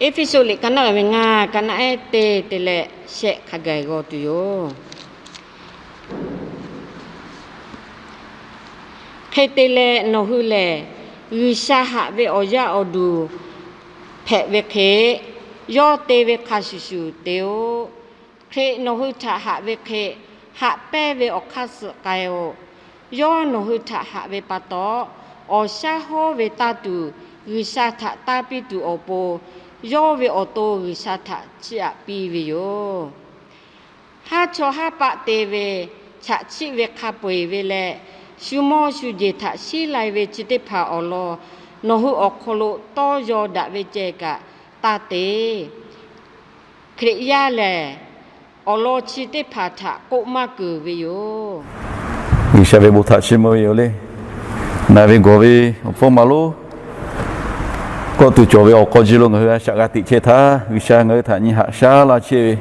Eˇfeˇsuꞈ liꞈ ka naˆ uiˍ ve ngaˇ, ka naˆ ehˉ teˇ te leh shehˆ hk'a gaˬ g'aw tuˬ yoˬ. Hk'e te leh nawˬ hui lehˬ, G'uiˬsha haꞈ ve awˬ yaˇ awˬ duˬ hpehꞈ ve hk'e, yawˇ te ve hk'a shuˍ shuˍ te-oˆ. Hkriꞈ nawˬ hui htaꞈ haꞈ ve hk'e, haꞈ pehnˇ ve awˬ hk'aˇ suh k'ai-oˆ. Yawˇ nawˬ hui htaꞈ haꞈ ve pa taw, awˬ shaˉ hawˉ ve tanˇ tuˬ G'uiˬsha htaꞈ tanˇ piˇ tuˬ awˬ pon, yawˇ ve awˬ to G'uiˬsha htaꞈ chiˇ aꞈ piˇ ve yoˬ. Haˉ chawˇ haˉ paˆ te ve, chaꞈ chiˆ ve hk'a peu-eˬ ve leh, shu mawˇ shu jeˬ htaꞈ shiˉ lai ve chi teˇ hpaˍ awˬ lawn nawˬ hui awˬ hk'aw lo tawˇ yaw daꞈ ve ceh kaꞈ tanˇ te. Hkriꞈ yaˇ lehˬ, awˬ lawn chi teˇ hpaˍ htaꞈ k'oˆ maˇ keunˍ ve yoˬ. G'uiˬsha ve bon htaꞈ chiˇ mvuh ve yoˬ le. Naˬ ve gawˬ ve awˬ hpfuhˇ ma lonˉ kawˆ tuˬ cawˬ ve awˬ k'aw ji lo ngaˬ hui a shaꞈ g'a teꞈ chehˇ htaˇ, G'uiˬsha ngaˬ hui htaꞈ nyi haꞈ shaˉ laˇ chehˇ ve,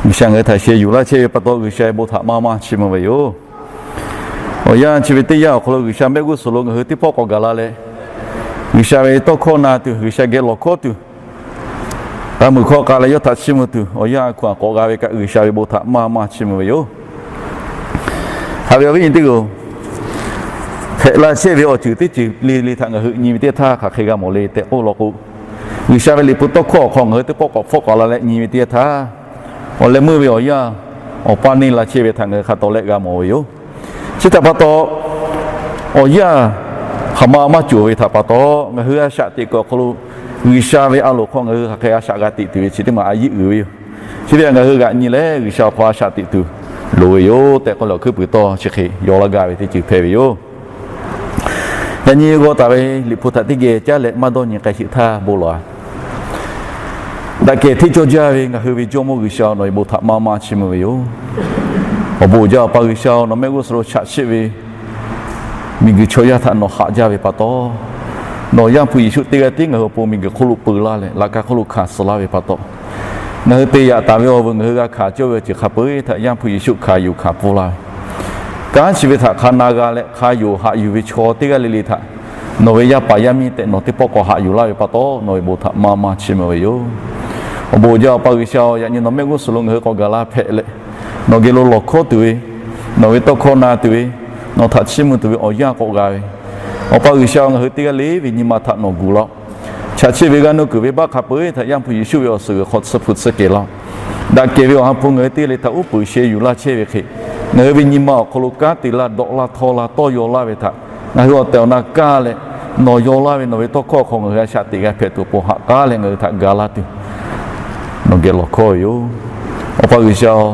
G'uiˬsha ngaˬ hui htaꞈ sheh yuˬ laˇ chehˇ ve pa taw, G'uiˬsha ve bon htaꞈ maˇ maˇ chiˇ mvuh ve yoˬ. Awˬ yanˇ chi ve teˇ yanˇ awˬ hk'aw lo G'uiˬsha mehˆ g'uˇ suhˍ lo ngaˬ hui teˇ pawˆ k'awꞈ gaˬ la leh, G'uiˬsha ve tawˇ hkawˇ na tuˬ, G'uiˬsha geh lawˬ hkawˇ tuˬ, g'a muiˬ hkawˇ k'a leh yawˇ htaꞈ chiˇ mvuh tuˬ, awˬ yanˇ a hkuiˬ a k'awꞈ g'a ve kaꞈ, G'uiˬsha ve bon htaꞈ maˇ maˇ chiˇ mvuh ve yoˬ. Haꞈ ve awˬ viˉ nyi teˇ hpaˍ-oˬ, hpehꞈ la chehˇ ve awˬ ceuˬ teˇ ceuˬ le le htaꞈ ngaˬ hui nyi ve teˇ htaˇ hk'aˬ hk'e g'a mawˬ le tehꞈ k'oˆ law k'o, G'uiˬsha ve liꞈ hpu tawˇ hkawˇ awˬ hk'aw ngaˬ hui teˇ pawˆ k'awꞈ hpfuhˆ k'awꞈ la leh nyi ve teˇ htaˇ, awˬ leh meuˇ ve awˬ yanˇ awˬ paˇ neˇ la chehˇ ve htaꞈ ngaˬ hui hk'a tawˍ leh g'a mawˬ ve yoˬ. Chi htaꞈ pa taw, awˬ yanˇ hk'aˬ ma maˇ cawˬ ve htaꞈ pa taw, ngaˬ hui a shaꞈ teꞈ kuiˬ awˬ hk'aw lo G'uiˬsha ve a loˍ hk'aw ngaˬ hui hk'aˬ hk'e a shaꞈ g'a teꞈ tuˬ ve chi teˇ maˬ a yiˆ uiˍ ve yoˬ. Chi ve htaꞈ ngaˬ hui g'aꞈ nyi leh, G'uiˬsha awˬ hk'aw a shaꞈ teꞈ tuˬ loˍ ve yoˬ tehꞈ k'oˆ leh, awˬ hkuiˉ puiˍ tawˇ chi hk'e yaw laˇ gaˇ ve teˇ ceuˬ hpehꞈ ve yoˬ. Yaꞈ nyi g'aw taˍ ve liꞈ hpu htaꞈ teˇ geh caˉ leh maˇ dawˇ nyi k'ai sheˍ htaˇ bon lawˬ-a. Daꞈ kehˬ hteˇ cawˇ jaˇ ve ngaˬ hui ve Jawˇmawˇ G'uiˬsha-oˬ, nawˬ ve bon htaꞈ maˇ maˇ chiˇ mvuh ve yoˬ. Awˬ bon uiˍ jaˇ Awˬ pa G'uiˬsha-oˬ, nawˬ mehˆ g'uˇ suhˍ lo chaꞈ chiˆ ve miˬguiˬ chaw yaˇ htaꞈ nawˬ haꞈ jaˇ ve pa taw, nawˬ Yaˇ hpu Yeˍsuˆ teˇ g'aˇ tiˉ ngaˬ hui awˬ pon miˬguiˬ hk'oˆ lo peu laˇ leh laꞈ ka hk'oˆ lo hkanˍ suh laˇ ve pa taw, ngaˬ hui te yaꞈ taˍ ve awˬ vuiˬ ngaˬ hui g'a hkanˍ cawˇ ve awˬ ceuˬ hk'a peu-eˬ htaꞈ Yaˇ hpu Yeˍsuˆ hkanˍ yuˬ hkanˍ pfuhˇ laˇ ve, kanˉ chi ve htaꞈ hk'a na g'a leh hk'a yonˍ haꞈ yuˬ ve chaw teˇ g'aˇ le le htaꞈ nawˬ ve yaˇ paˍ yaˇ miˇ tehꞈ nawˬ teˇ pawˆ k'awꞈ haꞈ yuˬ laˇ ve pa taw, nawˬ ve bon htaꞈ maˇ maˇ chiˇ mvuh ve yoˬ. Awˬ bon uiˍ jaˇ Awˬ pa G'uiˬsha-oˬ, yaꞈ nyi nawˬ mehˆ g'uˇ suhˍ lo ngaˬ hui k'awꞈ gaˬ la hpehꞈ leh, nawˬ geh lo lawˬ hkawˇ tuˬ ve, nawˬ ve tawˇ hkawˇ na tuˬ ve, nawˬ htaꞈ chiˇ mvuh tuˬ ve awˬ yanˇ k'awꞈ g'a ve, Awˬ pa G'uiˬsha-oˬ, ngaˬ hui teˇ g'aˇ le ve nyi ma htaꞈ nawˬ gu laˇ-oˆ. Chaꞈ chiˆ ve g'aˇ nuˇ kuiˬ venˇbaˆ hk'a peu-eˬ htaꞈ Yaˇ hpu Yeˍsuˆ ve awˬ suhˍ g'uiˬ hk'aw tsuhˇ hpu tsuhˇ kehˬ laˇ-oˆ. Daꞈ kehˬ ve awˬ ha hpu ngaˬ hui teˇ g'aˇ le htaꞈ uˉ peunˍ sheh yuˬ laˇ chehˇ ve hk'e, ngaˬ hui ve nyi ma awˬ hk'aw lo kanˉ te laˇ, dawꞈ laˇ, htaw laˇ, tawˇ yaw laˇ ve htaꞈ ngaˬ hui awˬ tehˬ awˬ na kaˇ leh, nawˬ yaw laˇ ve nawˬ ve tawˇ hkawˇ awˬ hk'aw ngaˬ hui a shaꞈ teꞈ g'a hpehꞈ tuˬ awˬ pon haꞈ k'aˉ leh ngaˬ hui htaꞈ ga laˇ tuˬ nawˬ geh lawˬ hkawˇ ve yoˬ. Awˬ pa G'uiˬsha-oˬ,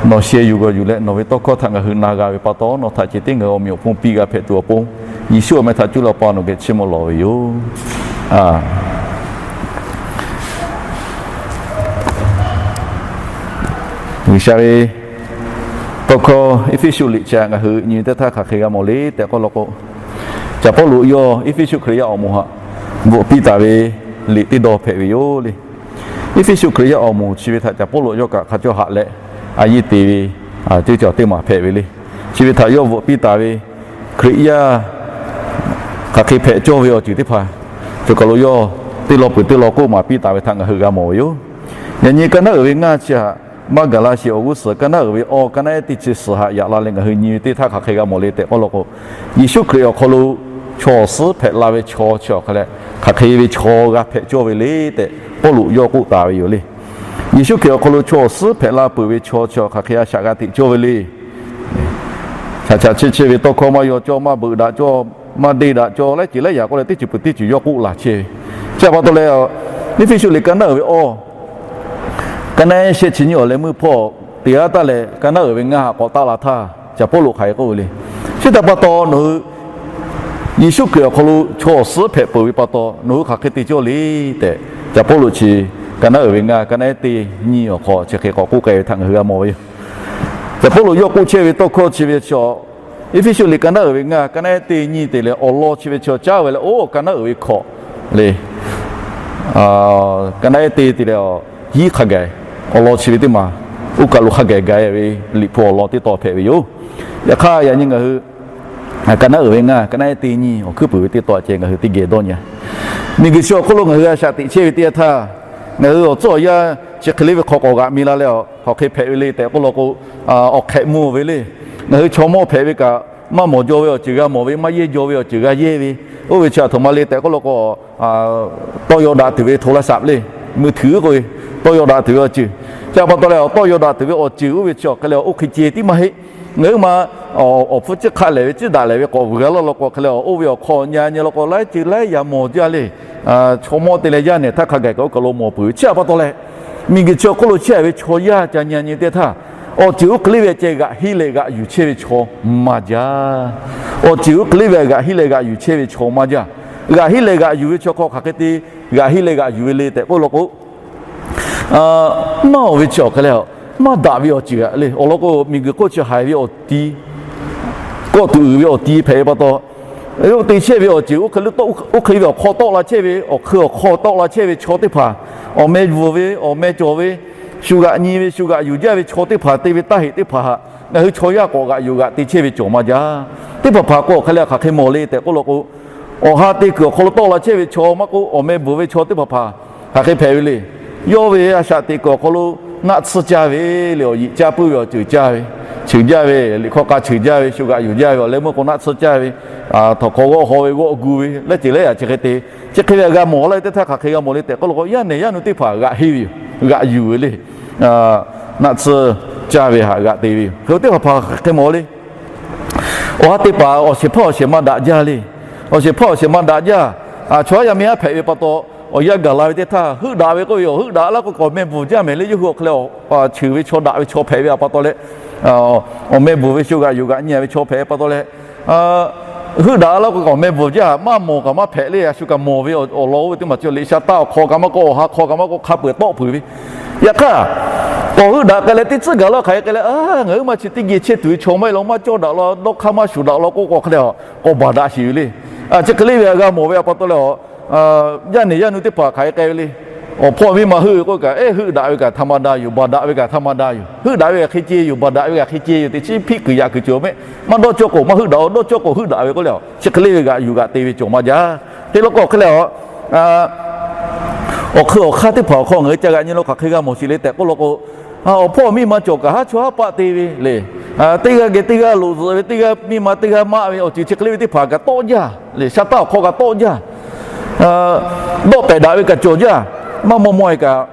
nawˬ sheh yuˬ g'awˬ yuˬ leh nawˬ ve tawˇ hkawˇ htaꞈ ngaˬ hui na g'a ve pa taw, nawˬ htaꞈ ceh tiˉ ngaˬ hui awˬ meꞈ awˬ hponˇ piˇ g'a hpehꞈ tuˬ awˬ pon, Yeˍsuˆ awˬ meh htaꞈ cuˇ leh Awˬ pa nawˬ geh chiˇ mvuh lawˬ ve yoˬ. G'uiˬsha ve tawˇ hkawˇ Eˇfeˇsuꞈ liꞈ chi ngaˬ hui nyi teˇ htaˇ hk'aˬ hk'e g'a mawˬ le tehꞈ k'oˆ law k'o, Caˍ Pawˇluꞈ yawˇ Eˇfeˇsuꞈ Hkriꞈ yaˇ awˬ moˍ htaꞈ bvuhꞈ piˇ taˍ ve liꞈ teˇ dawˇ hpehꞈ ve yoˬ le. Eˇfeˇsuꞈ Hkriꞈ yaˇ awˬ moˍ chi ve htaꞈ Caˍ Pawˇluꞈ yawˇ kaꞈ hk'a cawˇ haꞈ leh a yeˇ te ve teˇ cawˬ teˇ maˬ hpehꞈ ve le. Chi ve htaꞈ yawˇ bvuhꞈ piˇ taˍ ve Hkriꞈ yaˇ hk'aˬ hk'e hpehꞈ cawˇ ve awˬ ceuˬ teˇ hpaˍ cawˬ kaˬ lo yawˇ teˇ law peuˬ teˇ law k'oˆ maˍ piˇ taˍ ve htaꞈ ngaˬ hui g'a mawˬ ve yoˬ. Yaꞈ nyi ka naˉ uiˍ ve ngaˇ chi htaꞈ maˇ gaˬ la sheˍ awˬ g'uˇ suhˍ ka naˉ uiˍ ve awˇ ka naˉ ehˉ teˇ chi suhˍ htaꞈ yaꞈ la leh ngaˬ hui nyi ve teˇ htaˇ hk'aˬ hk'e g'a mawˬ le tehꞈ k'oˆ law k'o, Yeˍsuˆ Hkriꞈ awˬ hk'aw lo chaw awˬ suhˉ hpehꞈ la ve chaw chi awˬ hk'a leh hk'aˬ hk'e ve chaw g'a hpehꞈ cawˇ ve le tehꞈ Pawˇluꞈ yawˇ k'oˆ taˍ ve yoˬ le. Yeˍsuˆ Hkriꞈ awˬ hk'aw lo chaw awˬ suhˉ hpehꞈ la peuˬ ve chaw chi awˬ hk'aˬ hk'e a shaꞈ g'a teꞈ cawˇ ve le. Chaꞈ chaꞈ chiˆ chiˆ ve tawˇ hkawˇ maˇ yaw cawˇ, maˇ beuꞈ daꞈ cawˇ, maˇ deˇ daꞈ cawˇ, laiˉ ceuˬ laiˉ yaꞈ k'oˆ leh teˇ ceuˬ peuˬ teˇ ceuˬ yawˇ k'oˆ laˬ chehˇ ve. Chi htaꞈ pa taw leh, Eˇfeˇsuꞈ liꞈ ka naˉ uiˍ ve awˇ ka naˉ ehˉ shehˆ chi nyiˇ awˬ leh meuˇ hpawˇ te-a taˇ leh ka naˉ uiˍ ve ngaˇ htaꞈ k'awꞈ taˆ la htaˇ, Caˍ Pawˇluꞈ hk'aˬ hk'e k'oˆ ve le. Chi htaꞈ pa taw nawˬ hui Yeˍsuˆ Hkriꞈ awˬ hk'aw lo chaw awˬ suhˉ hpehꞈ peuˬ ve pa taw nawˬ hui hk'aˬ hk'e te cawˇ le tehꞈ, Caˍ Pawˇluꞈ chi ka naˉ uiˍ ve ngaˇ ka naˉ ehˉ teˇ nyiˇ awˬ hk'aw chi hk'e k'awꞈ k'oˆ k'ai ve htaꞈ ngaˬ hui g'a mawˬ ve yoˬ. Caˍ Pawˇluꞈ yawˇ k'oˆ chehˇ ve tawˇ hkawˇ chi ve chaw, Eˇfeˇsuꞈ liꞈ ka naˉ uiˍ ve ngaˇ ka naˉ ehˉ teˇ nyiˇ te leh awˬ lawn chi ve chaw caˉ ve leh, oˇ ka naˉ uiˍ ve hkawꞈ le, ka naˉ ehˉ teˇ te leh hiˉ hk'a gaˬ awˬ lawn chi ve teˇ maˬ oˇ kaˬ lo hk'a gaˬ gaˬ ve liꞈ hpu awˬ lawn teˇ tawn hpehꞈ ve yoˬ. Yaꞈ hk'aˇ yaꞈ nyi ngaˬ hui ka naˉ uiˍ ve ngaˇ ka naˉ ehˉ teˇ nyiˇ awˬ hkuiˉ puiˍ ve teˇ tawn ceh ngaˬ hui teˇ geh dawˇ nyi-a. Miˬguiˬ chi awˬ hk'oˆ lo ngaˬ hui a shaꞈ teꞈ chehˇ ve teˇ yanˇ htaˇ, ngaˬ hui awˬ tcuhˉ awˬ yanˇ chi hk'e le ve hk'aw k'awꞈ g'aꞈ mi la leh, hk'aˬ hk'e hpehꞈ ve le tehꞈ k'oˆ law k'o, awˬ hk'ehꞈ mvuh ve le. Ngaˬ hui chaw mawˇ hpehꞈ ve kaꞈ, maˇ mawˬ jaw ve awˬ ceuˬ g'a mawˬ ve, maˇ yehˇ jaw ve awˬ ceuˬ g'a yehˇ ve, oˇ ve chi aˬ htoꞈ ma le tehꞈ k'oˆ law k'o, tawˇ yaw daꞈ tuˬ ve โทรศัพท์ le, มือถือ k'oˆ ve, tawˇ yaw daꞈ tuˬ ve awˬ ceuˬ. Chi pa taw leh, tawˇ yaw daꞈ tuˬ ve awˬ ceuˬ oˇ ve chi awˬ hk'e leh, oˇ hk'e ceh tiˉ maˇ heˆ. Ngaˬ hui ma awˬ hpfuhˇ ciˉ hk'aˆ lehˬ ve, ciˉ daꞈ lehˬ ve k'awꞈ vuiˬ g'a laˇ law k'o, hk'e leh oˇ ve awˬ hk'aw nyi nyi law k'o, laiˉ ceuˬ laiˉ yaꞈ mawˬ jaˇ le. Chaw mawˇ te leh yaˇ nehˬ htaˇ hk'a gaˬ kaꞈ oˇ kaˬ lo mawˬ peuˬ ve. Chi pa taw leh, miˬguiˬ chi awˬ hk'oˆ lo chehˇ ve chaw yaˇ ca nyi nyi teˇ htaˇ, awˬ ceuˬ oˇ hk'e le ve ceh g'aꞈ heˆ leh g'aꞈ yuˬ chehˇ ve chaw maˇ jaˇ. Awˬ ceuˬ oˇ hk'e le ve g'aꞈ heˆ leh g'aꞈ yuˬ chehˇ ve chaw maˇ jaˇ. G'aꞈ heˆ leh g'aꞈ yuˬ ve chaw hk'aw hk'aˬ hk'e te g'aꞈ heˆ leh g'aꞈ yuˬ ve le tehꞈ k'oˆ law k'o, maˇ oˬ ve chi awˬ hk'e leh, maˇ daꞈ ve awˬ ceuˬ le. Awˬ lawn k'o, miˬguiˬ hk'oˆ chi haiˬ ve awˬ ti, kawˆ tuꞈ uiˍ ve awˬ ti hpehꞈ ve pa taw, oˇ te chehˇ ve awˬ ceuˬ oˇ hk'e le, oˇ hk'e ve awˬ hk'aw tawˆ la chehˇ ve, awˬ hk'e awˬ hk'aw tawˆ la chehˇ ve chaw teˇ hpaˍ, awˬ meh bvuhˬ ve, awˬ meh cawˬ ve, shu g'aꞈ nyi ve, shu g'aꞈ yuˬ jaˇ ve chaw teˇ hpaˍ te ve taˇ heꞈ teˇ hpaˍ htaꞈ ngaˬ hui chaw yaˇ k'awꞈ g'aꞈ yuˬ g'aꞈ te chehˇ ve cawˬ maˇ jaˇ. Teˇ hpaˍ hpaˍ k'o awˬ hk'e leh hk'aˬ hk'e mawˬ le tehꞈ k'oˆ law k'o, awˬ ha te kuiˬ awˬ hk'aw lo tawˆ la chehˇ ve chaw maˇ k'oˆ, awˬ meh bvuhˬ ve chaw teˇ hpaˍ hpaˍ hk'aˬ hk'e hpehꞈ ve le. Yawˇ ve a shaꞈ teꞈ kuiˬ awˬ hk'aw lo naˆ tsuhˇ caˇ ve le, awˬ yiꞈ caˇ puiˉ ve awˬ ceuˬ caˇ ve, cheuˬ jaˇ ve, liꞈ hkawˇ k'a cheuˬ jaˇ ve, shu g'aꞈ yuˬ jaˇ ve, awˬ leh meuˇ k'o naˆ tsuhˇ caˇ ve, htawnˍ hk'aw g'awˆ haw ve g'awˆ gu ve, laiˉ ceuˬ laiˉ yaꞈ chi hk'e te, chi hk'e ve g'a mawˬ laˇ ve teˇ htaˇ hk'aˬ hk'e g'a mawˬ le tehꞈ k'oˆ law k'o, yaˇ nehˬ yaˇ nu teˇ hpaˍ g'aꞈ heˆ ve yoˬ, g'aꞈ yuˬ ve le. Naˆ tsuhˇ caˇ ve htaꞈ g'aꞈ te ve yoˬ. Hk'e teˇ hpaˍ hpaˍ hk'aˬ hk'e mawˬ le. Awˬ ha te paˍ awˬ shehˍ hpaˇ awˬ shehˍ ma daꞈ jaˇ le. Awˬ shehˍ hpaˇ awˬ shehˍ ma daꞈ jaˇ. Chaw haˉ yaˇ miˇ haˉ hpehꞈ ve pa taw, awˬ yanˇ gaˬ la ve teˇ htaˇ, heuˆ daꞈ ve k'oˆ ve yoˬ. Heuˆ daꞈ laˇ k'o k'awꞈ meh bvuhˬ jaˇ mehˍ le. Yawˇ hui awˬ hk'e leh cheuˬ ve chaw daꞈ ve chaw hpehꞈ ve pa taw leh, awˬ meh bvuhˬ ve shu g'aꞈ yuˬ g'aꞈ nyi ve chaw hpehꞈ pa taw leh, heuˆ daꞈ laˇ k'o k'awꞈ meh bvuhˬ jaˇ, maˇ mawˬ kaꞈ maˇ hpehꞈ le. A shu kaꞈ mawˬ ve awˬ lawn oˇ ve teˇ maˬ cawˬ le. Sha taˇ awˬ hk'aw kaꞈ maˇ k'oˆ, awˬ ha hk'aw kaꞈ maˇ k'oˆ, hk'a peu-eˬ tawˆ peuˬ ve. Yaꞈ hk'aˇ, k'awꞈ heuˆ daꞈ k'ai leh teˇ tcuhˉ gaˬ la hk'aˬ hk'e leh, ngaˬ hui ma chi teˇ geh chehˇ tuˬ ve chaw maˇ heˆ law, maˇ cawˇ daꞈ law, dawˇ hk'aˇ maˇ shuˍ daꞈ law k'oˆ k'o hk'e leh, k'awꞈ baˬ daꞈ sheˍ ve le. Chi hk'e le ve g'a mawˬ ve pa taw leh, yaˇ nehˬ yaˇ nu teˇ hpaˍ hk'aˬ hk'e k'ai ve le. Awˬ hpawˇ miˇ ma heuˆ ve k'oˆ kaꞈ, eˉ heuˆ daꞈ ve kaꞈ ธรรมดา yoˬ, baˬ daꞈ ve kaꞈ ธรรมดา yoˬ. Heuˆ daꞈ ve kaꞈ hk'e ceh yoˬ, baˬ daꞈ ve kaꞈ hk'e ceh yoˬ tehꞈ chi hpiˆ kuiˬ yaꞈ kuiˬ cawˬ mehˆ. Maˇ dawˇ cawˇ k'o maˇ heuˆ daꞈ-oˬ, dawˇ cawˇ k'o heuˆ daꞈ ve k'oˆ leh, chi hk'e le ve g'aꞈ yuˬ g'aꞈ te ve cawˬ maˇ jaˇ. Hk'e law k'o hk'e leh, awˬ hk'e awˬ hk'aˇ teˇ hpaˍ awˬ hk'aw ngaˬ hui ca g'aꞈ nyi lo hk'aˬ hk'e g'a mawˬ sheˍ le tehꞈ k'oˆ law k'o, awˬ hpawˇ miˇ ma cawˬ kaꞈ haˉ chawˇ haˉ paˆ te ve le. Teˇ g'aˇ geh teˇ g'aˇ loꞈ zuhꞈ ve, teˇ g'aˇ miˇ ma teˇ g'aˇ maˆ ve awˬ ceuˬ chi hk'e le ve teˇ hpaˍ kaꞈ tawˆ jaˇ le. Sha taˇ awˬ hk'aw kaꞈ tawˆ jaˇ. Dawˆ pehˍ daꞈ ve kaꞈ cawˬ jaˇ. Maˇ maw maw e kaꞈ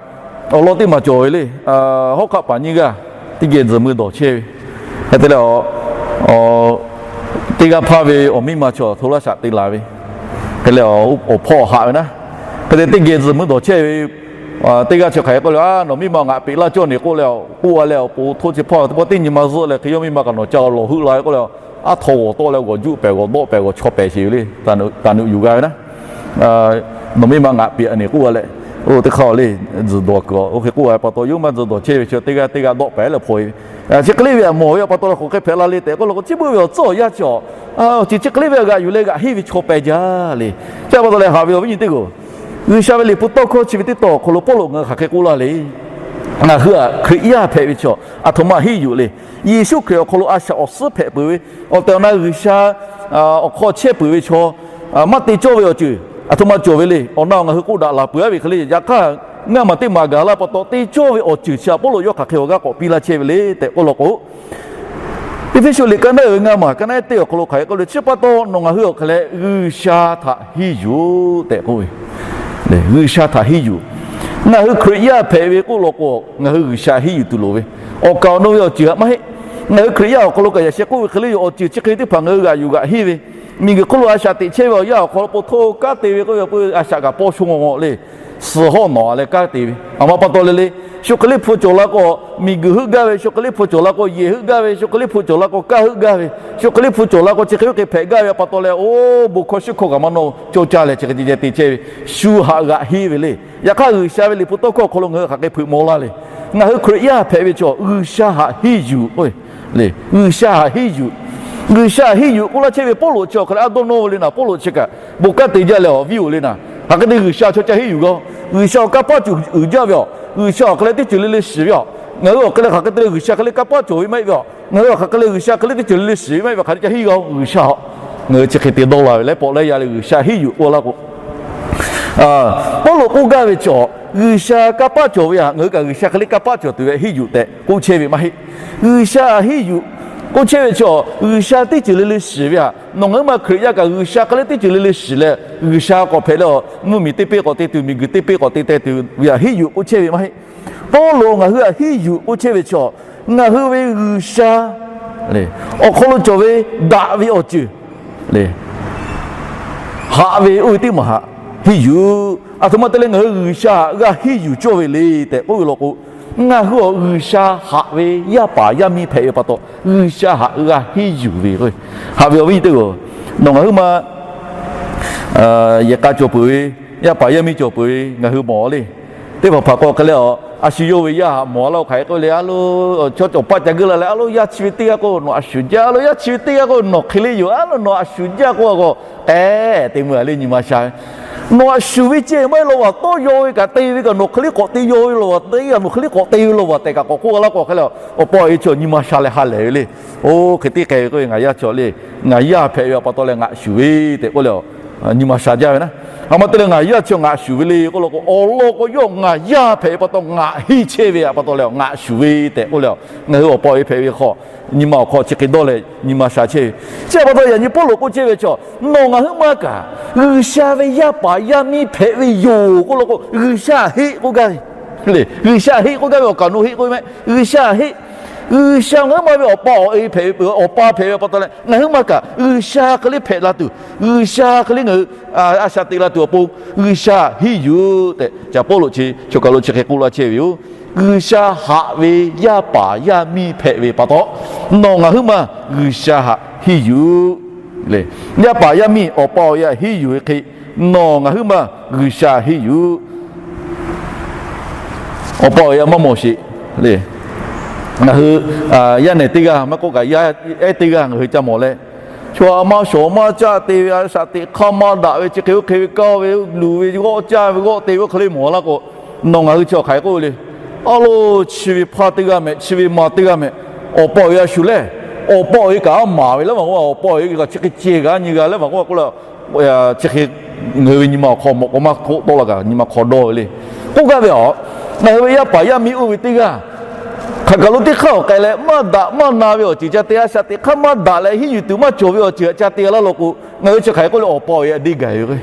awˬ lawn teˇ maˬ cawˬ ve le. Hawˉ hk'aˆ paˍ nyiˇ g'aˇ teˇ geh tzuhˬ mui dawˬ chehˇ ve. Hk'e te leh, teˇ g'aˇ hpaˇ ve awˬ miˇ ma chaw โทรศัพท์ te laˬ ve. Hk'e leh, awˬ hpawˇ haꞈ ve naˉ. Hk'e te teˇ geh tzuhˬ mui dawˬ chehˇ ve, teˇ g'aˇ chi hk'aˬ hk'e k'oˆ le, Nawˬ miˇ ma ngaꞈ peꞈ laˇ cawˇ ne k'oˆ leh, k'oˆ a leh, awˬ pon hto chi hpawˇ teˇ nyi ma zuhˆ leh hk'e yawˇ miˇ ma kaꞈ nawˬ ca lawˬ heuˆ la ve k'oˆ leh, aˉ htaw g'awˬ tawˆ leh g'awˬ juˆ pehˍ, g'awˬ dawˆ pehˍ, g'awˬ chaw pehˍ sheˍ ve le. Taˍ nuꞈ yuˬ g'a ve naˉ. Nawˬ miˇ ma ngaꞈ peꞈ ne k'oˆ a leh, oˇ teˇ hk'aˇ le, tzuhˬ dawˬ kuiˬ oˇ hk'e k'oˆ a ve pa taw, yawˇ maˇ tzuhˬ dawˬ chehˇ ve chaw teˇ g'aˇ teˇ g'aˇ dawˆ pehˍ leh hpaw e ve. Chi hk'e le ve htaꞈ mawˬ ve pa taw leh hk'aˬ hk'e hpehꞈ la le tehꞈ k'oˆ law k'o, chi beuˆ ve awˬ tcuhˉ awˬ yanˇ chi awˬ, awˬ ceuˬ chi hk'e le ve g'aꞈ yuˬ leh g'aꞈ heˆ ve chaw pehˍ jaˇ le. Chi pa taw leh haꞈ ve awˬ viˉ nyi teˇ hpaˍ-oˬ, G'uiˬsha ve liꞈ hpu tawˇ hkawˇ chi ve teˇ tawn awˬ hk'aw lo Pawˇluꞈ ngaˬ hui hk'aˬ hk'e k'oˆ laˇ le. Ngaˬ hui aꞈ Hkriꞈ yaˇ hpehꞈ ve chaw aˬ htoꞈ ma heˆ yuˬ le. Yeˍsuˆ Hkriꞈ awˬ hk'aw lo a shaꞈ awˬ suhˉ hpehꞈ peuˬ ve, awˬ tehˬ awˬ na G'uiˬsha awˬ hk'aw chehˇ peuˬ ve chaw, maˇ te cawˇ ve awˬ ceuˬ aˬ htoꞈ ma cawˬ ve le. Awˬ na ngaˬ hui k'oˆ daꞈ laˬ peuˬ a ve hk'e le. Yaꞈ hk'aˇ, ngaˇ maˬ teˇ maˬ gaˬ la pa taw te cawˇ ve awˬ ceuˬ chi a Pawˇluꞈ yawˇ hk'aˬ hk'e awˬ g'aˇ k'awꞈ piˇ laˇ chehˇ ve le tehꞈ k'oˆ law k'o, Eˇfeˇsuꞈ liꞈ ka naˉ uiˍ ve ngaˇ maˬ ka naˉ teˇ awˬ hk'aw lo hk'aˬ hk'e k'oˆ le. Chi pa taw nawˬ ngaˬ hui awˬ hk'e leh G'uiˬsha htaꞈ heˆ yuˬ tehꞈ k'oˆ ve. G'uiˬsha htaꞈ heˆ yuˬ. Ngaˬ hui Hkriꞈ yaˇ hpehꞈ ve k'oˆ law k'o, ngaˬ hui G'uiˬsha heˆ yuˬ tuˬ loˍ ve. Awˬ kaˍ awˬ nu ve awˬ ceuˬ htaꞈ maˇ heˆ. Ngaˬ hui Hkriꞈ yaˇ awˬ hk'aw lo kaꞈ yaꞈ sheh k'oˆ ve hk'e le yoˬ. Awˬ ceuˬ chi hk'e teˇ hpaˍ ngaˬ hui g'aꞈ yuˬ g'aꞈ heˆ ve, miˬguiˬ hk'oˆ lo a shaꞈ teꞈ chehˇ ve awˬ yanˇ awˬ hk'aw lo po htoˇ kanˉ te ve k'oˆ ve, a shaꞈ kaꞈ pawˇ sho ngawˬ ngawˬ le. Suhˍ hawˆ nawˬ a leh kanˉ te ve, aˬ ma pa taw le le. Shu hk'e le hpu cawˬ la k'o, miˬguiˬ heuˆ gaˇ ve, shu hk'e le hpu cawˬ la k'o, yehˬ heuˆ gaˇ ve, shu hk'e le hpu cawˬ la k'o, kanˉ heuˆ gaˇ ve, shu hk'e le hpu cawˬ la k'o, chi hk'e ve hk'e hpehꞈ gaˇ ve pa taw leh, oˇ bon hkawˇ shuˉ hkawˇ kaꞈ maˇ nawˇ cawˇ caˇ leh chi hk'e ceh ceh te chehˇ ve, shu haꞈ g'aꞈ heˆ ve le. Yaꞈ hk'aˇ, G'uiˬsha ve liꞈ hpu tawˇ hkawˇ awˬ hk'aw lo ngaˬ hui hk'aˬ hk'e hpeuꞈ maw laˇ le. Ngaˬ hui Hkriꞈ yaˇ hpehꞈ ve chaw G'uiˬsha haꞈ heˆ yuˬ. G'uiˬsha haꞈ heˆ yuˬ. G'uiˬsha haꞈ heˆ yuˬ k'oˆ laˇ chehˇ ve Pawˇluꞈ chi awˬ hk'e leh a dawˇ nawˇ ve le naˍ. Pawˇluꞈ chi kaꞈ bon kanˉ te jaˇ leh awˬ viˉ oˬ le naˍ. Hk'aˬ hk'e te G'uiˬsha chaw ca heˆ yuˬ gaˇ. G'uiˬsha awˬ kanˇ paˆ cawˬ uiˍ jaˇ ve aˬ. G'uiˬsha awˬ hk'e leh teˇ ceuˬ le le shiˍ ve aˬ. Ngaˬ hui awˬ hk'e leh hk'aˬ hk'e te leh G'uiˬsha hk'e le kanˇ paˆ cawˬ ve maˇ heˆ ve aˬ. Ngaˬ hui awˬ hk'aˬ hk'e leh G'uiˬsha hk'e le teˇ ceuˬ le le shiˍ ve maˇ heˆ ve hk'aˬ hk'e ca heˆ gaˇ G'uiˬsha haꞈ. Ngaˬ hui chi hk'e te dawˇ la ve leh pawꞈ leh ya leh G'uiˬsha heˆ yuˬ k'oˆ laˇ k'o, Pawˇluꞈ k'oˆ gaˇ ve chaw, G'uiˬsha kanˇ paˆ cawˬ ve htaꞈ ngaˬ hui kaꞈ G'uiˬsha hk'e le kanˇ paˆ cawˬ tuˬ ve henˇ yuˬ tehꞈ k'oˆ chehˇ ve maˇ heˆ. G'uiˬsha henˇ yuˬ k'oˆ chehˇ ve chaw, G'uiˬsha teˇ ceuˬ le le shiˍ ve htaꞈ nawˬ ngaˬ huiˉ ma Hkriꞈ yaˇ kaꞈ G'uiˬsha hk'e le teˇ ceuˬ le le shiˍ leh, G'uiˬsha k'awꞈ hpehꞈ leh a, mvuhˇmiˬ teˇ peˆ k'awꞈ te tuˬ, miˬguiˬ teˇ peˆ k'awꞈ te teh tuˬ ve htaꞈ henˇ yuˬ k'oˆ chehˇ ve maˇ heˆ. Pawˇluꞈ ngaˬ hui htaꞈ henˇ yuˬ k'oˆ chehˇ ve chaw, ngaˬ hui ve G'uiˬsha awˬ hk'aw lo cawˬ ve daꞈ ve awˬ ceuˬ le, haꞈ ve oˇ ve teˇ maˬ htaꞈ henˇ yuˬ. Aˬ htoꞈ ma te leh ngaˬ hui G'uiˬsha htaꞈ g'a henˇ yuˬ cawˇ ve le tehꞈ k'oˆ ve law k'o, ngaˬ hui awˬ G'uiˬsha haꞈ ve yaˇ paˍ yaˇ miˇ hpehꞈ ve pa taw, G'uiˬsha htaꞈ g'a henˇ yuˬ ve k'o, haꞈ ve awˬ viˉ nyi teˇ g'aˇ, nawˬ ngaˬ huiˉ ma yehˬ k'a cawˬ peuˬ ve, yaˇ paˍ yaˇ miˇ cawˬ peuˬ ve ngaˬ hui mawˬ le. Teˇ hpaˍ hpaˍ k'o hk'e leh a, a shu yawˇ ve yaˇ htaꞈ mawˬ a laˇ k'o hk'aˬ hk'e k'oˆ le, a lo, chaw cawˬ paˆ ca geuˆ la leh, a lo, yaˇ chi ve teˇ g'aˇ k'o nawˬ a shu jaˇ, a lo, yaˇ chi ve teˇ g'aˇ k'o nawˬ hk'e le yoˬ, a lo, nawˬ a shu jaˇ k'oˆ a k'o, k'ehˉ te meuˇ a le nyi ma sha ve. Nawˬ a shu ve ceh maˇ heˆ, law vaˬ tawˇ yaw ve kaꞈ te ve kaꞈ nawˬ hk'e le k'awꞈ te yaw ve law vaˬ te, nawˬ hk'e le k'awꞈ te ve law vaˬ tehꞈ kaꞈ k'awꞈ k'oˆ a laˇ k'o hk'e le, awˬ pa awˬ e chaw nyi ma sha leh ha lehˬ ve le. Oˇ hk'e te k'ai ve k'oˆ ve, ngaˬ yaˇ chaw le, ngaˬ yaˇ hpehꞈ ve pa taw leh ngaˬ shu ve tehꞈ k'oˆ le, nyi ma sha jaˇ ve naˉ. Aˬ ma te leh ngaˬ yaˇ chaw ngaˬ shuˍ ve le k'oˆ law k'o, awˬ lawn k'o yawˇ ngaˬ yaˇ hpehꞈ ve pa taw ngaˬ henˇ chehˇ ve pa taw leh ngaˬ shuˍ ve tehꞈ k'oˆ leh, ngaˬ hui awˬ pa awˬ e hpehꞈ ve hk'aw nyi ma awˬ hk'aw chi hk'e dawˇ leh nyi ma sha chehˇ ve. Chi pa taw yaꞈ nyi Pawˇluꞈ k'oˆ chehˇ ve chaw, nawˬ ngaˬ huiˉ ma kaꞈ G'uiˬsha ve yaˇ paˍ yaˇ miˇ hpehꞈ ve yoˬ k'oˆ law k'o, G'uiˬsha htaꞈ heˆ k'oˆ gaˇ ve le. G'uiˬsha htaꞈ heˆ k'oˆ gaˇ ve awˬ kaˍ nawˬ heˆ k'oˆ ve mehˆ. G'uiˬsha htaꞈ heˆ. G'uiˬsha ngaˬ huiˉ ma ve awˬ pa awˬ e hpehꞈ ve, awˬ pa hpehꞈ ve pa taw leh ngaˬ huiˉ ma kaꞈ G'uiˬsha hk'e le hpehꞈ la tuˬ, G'uiˬsha hk'e le ngaˬ hui a shaꞈ teꞈ la tuˬ awˬ pon, G'uiˬsha henˇ yuˬ tehꞈ ca Pawˇluꞈ chi choˬ kaˬ lo chi hk'e k'oˆ laˇ chehˇ ve yoˬ. G'uiˬsha haꞈ ve yaˇ paˍ yaˇ miˇ hpehꞈ ve pa taw, nawˬ ngaˬ huiˉ ma G'uiˬsha htaꞈ henˇ yuˬ le. Yaˇ paˍ yaˇ miˇ awˬ pa awˬ e htaꞈ henˇ yuˬ ve hk'e, nawˬ ngaˬ huiˉ ma G'uiˬsha henˇ yuˬ. Awˬ pa awˬ e htaꞈ maˇ mawˬ sheˍ le. Ngaˬ hui yaˇ nehˬ teˇ g'aˇ maˇ k'oˆ kaꞈ, yaˇ ehˉ teˇ g'aˇ ngaˬ hui ca mawˬ leh, chaw a maˇ shawˍ maˇ caˆ te ve, a shaꞈ teꞈ hk'aˇ maˇ daꞈ ve, chi hk'e oˇ hk'e ve kaˇ ve, luˬ ve, g'awˆ caˇ ve, g'awˆ te ve oˇ hk'e le mawˬ laˇ k'o, nawˬ ngaˬ hui chi hk'aˬ hk'e k'oˆ ve le. A lo, chi ve hpaˇ teˇ g'aˇ mehˍ, chi ve ma teˇ g'aˇ mehˍ. Awˬ pa awˬ e a shu leh, awˬ pa awˬ e kaꞈ a maˍ ve leh maˬ k'oˆ, awˬ pa awˬ e kaꞈ chi hk'e ceh kaꞈ nyi g'a leh maˬ k'oˆ k'oˆ le. Chi hk'e ngaˬ hui ve nyi ma awˬ hk'aw mawꞈ k'o maˇ k'oˆ tawˆ la kaꞈ nyi ma hk'aw dawˇ ve le. K'oˆ gaˇ ve a, ngaˬ hui ve yaˇ paˍ yaˇ miˇ oˇ ve teˇ g'aˇ hk'aˬ kaˬ lo teˇ hk'aˇ awˬ k'ai leh maˇ daꞈ maˇ na ve awˬ ceuˬ ca te, a shaꞈ teꞈ hk'aˇ maˇ daꞈ leh henˇ yuˬ tuˬ maˇ cawˬ ve awˬ ceuˬ htaꞈ ca te laˇ law k'o, ngaˬ hui chi hk'aˬ hk'e k'oˆ le, awˬ pa awˬ e htaꞈ deˇ gaˬ ve k'o,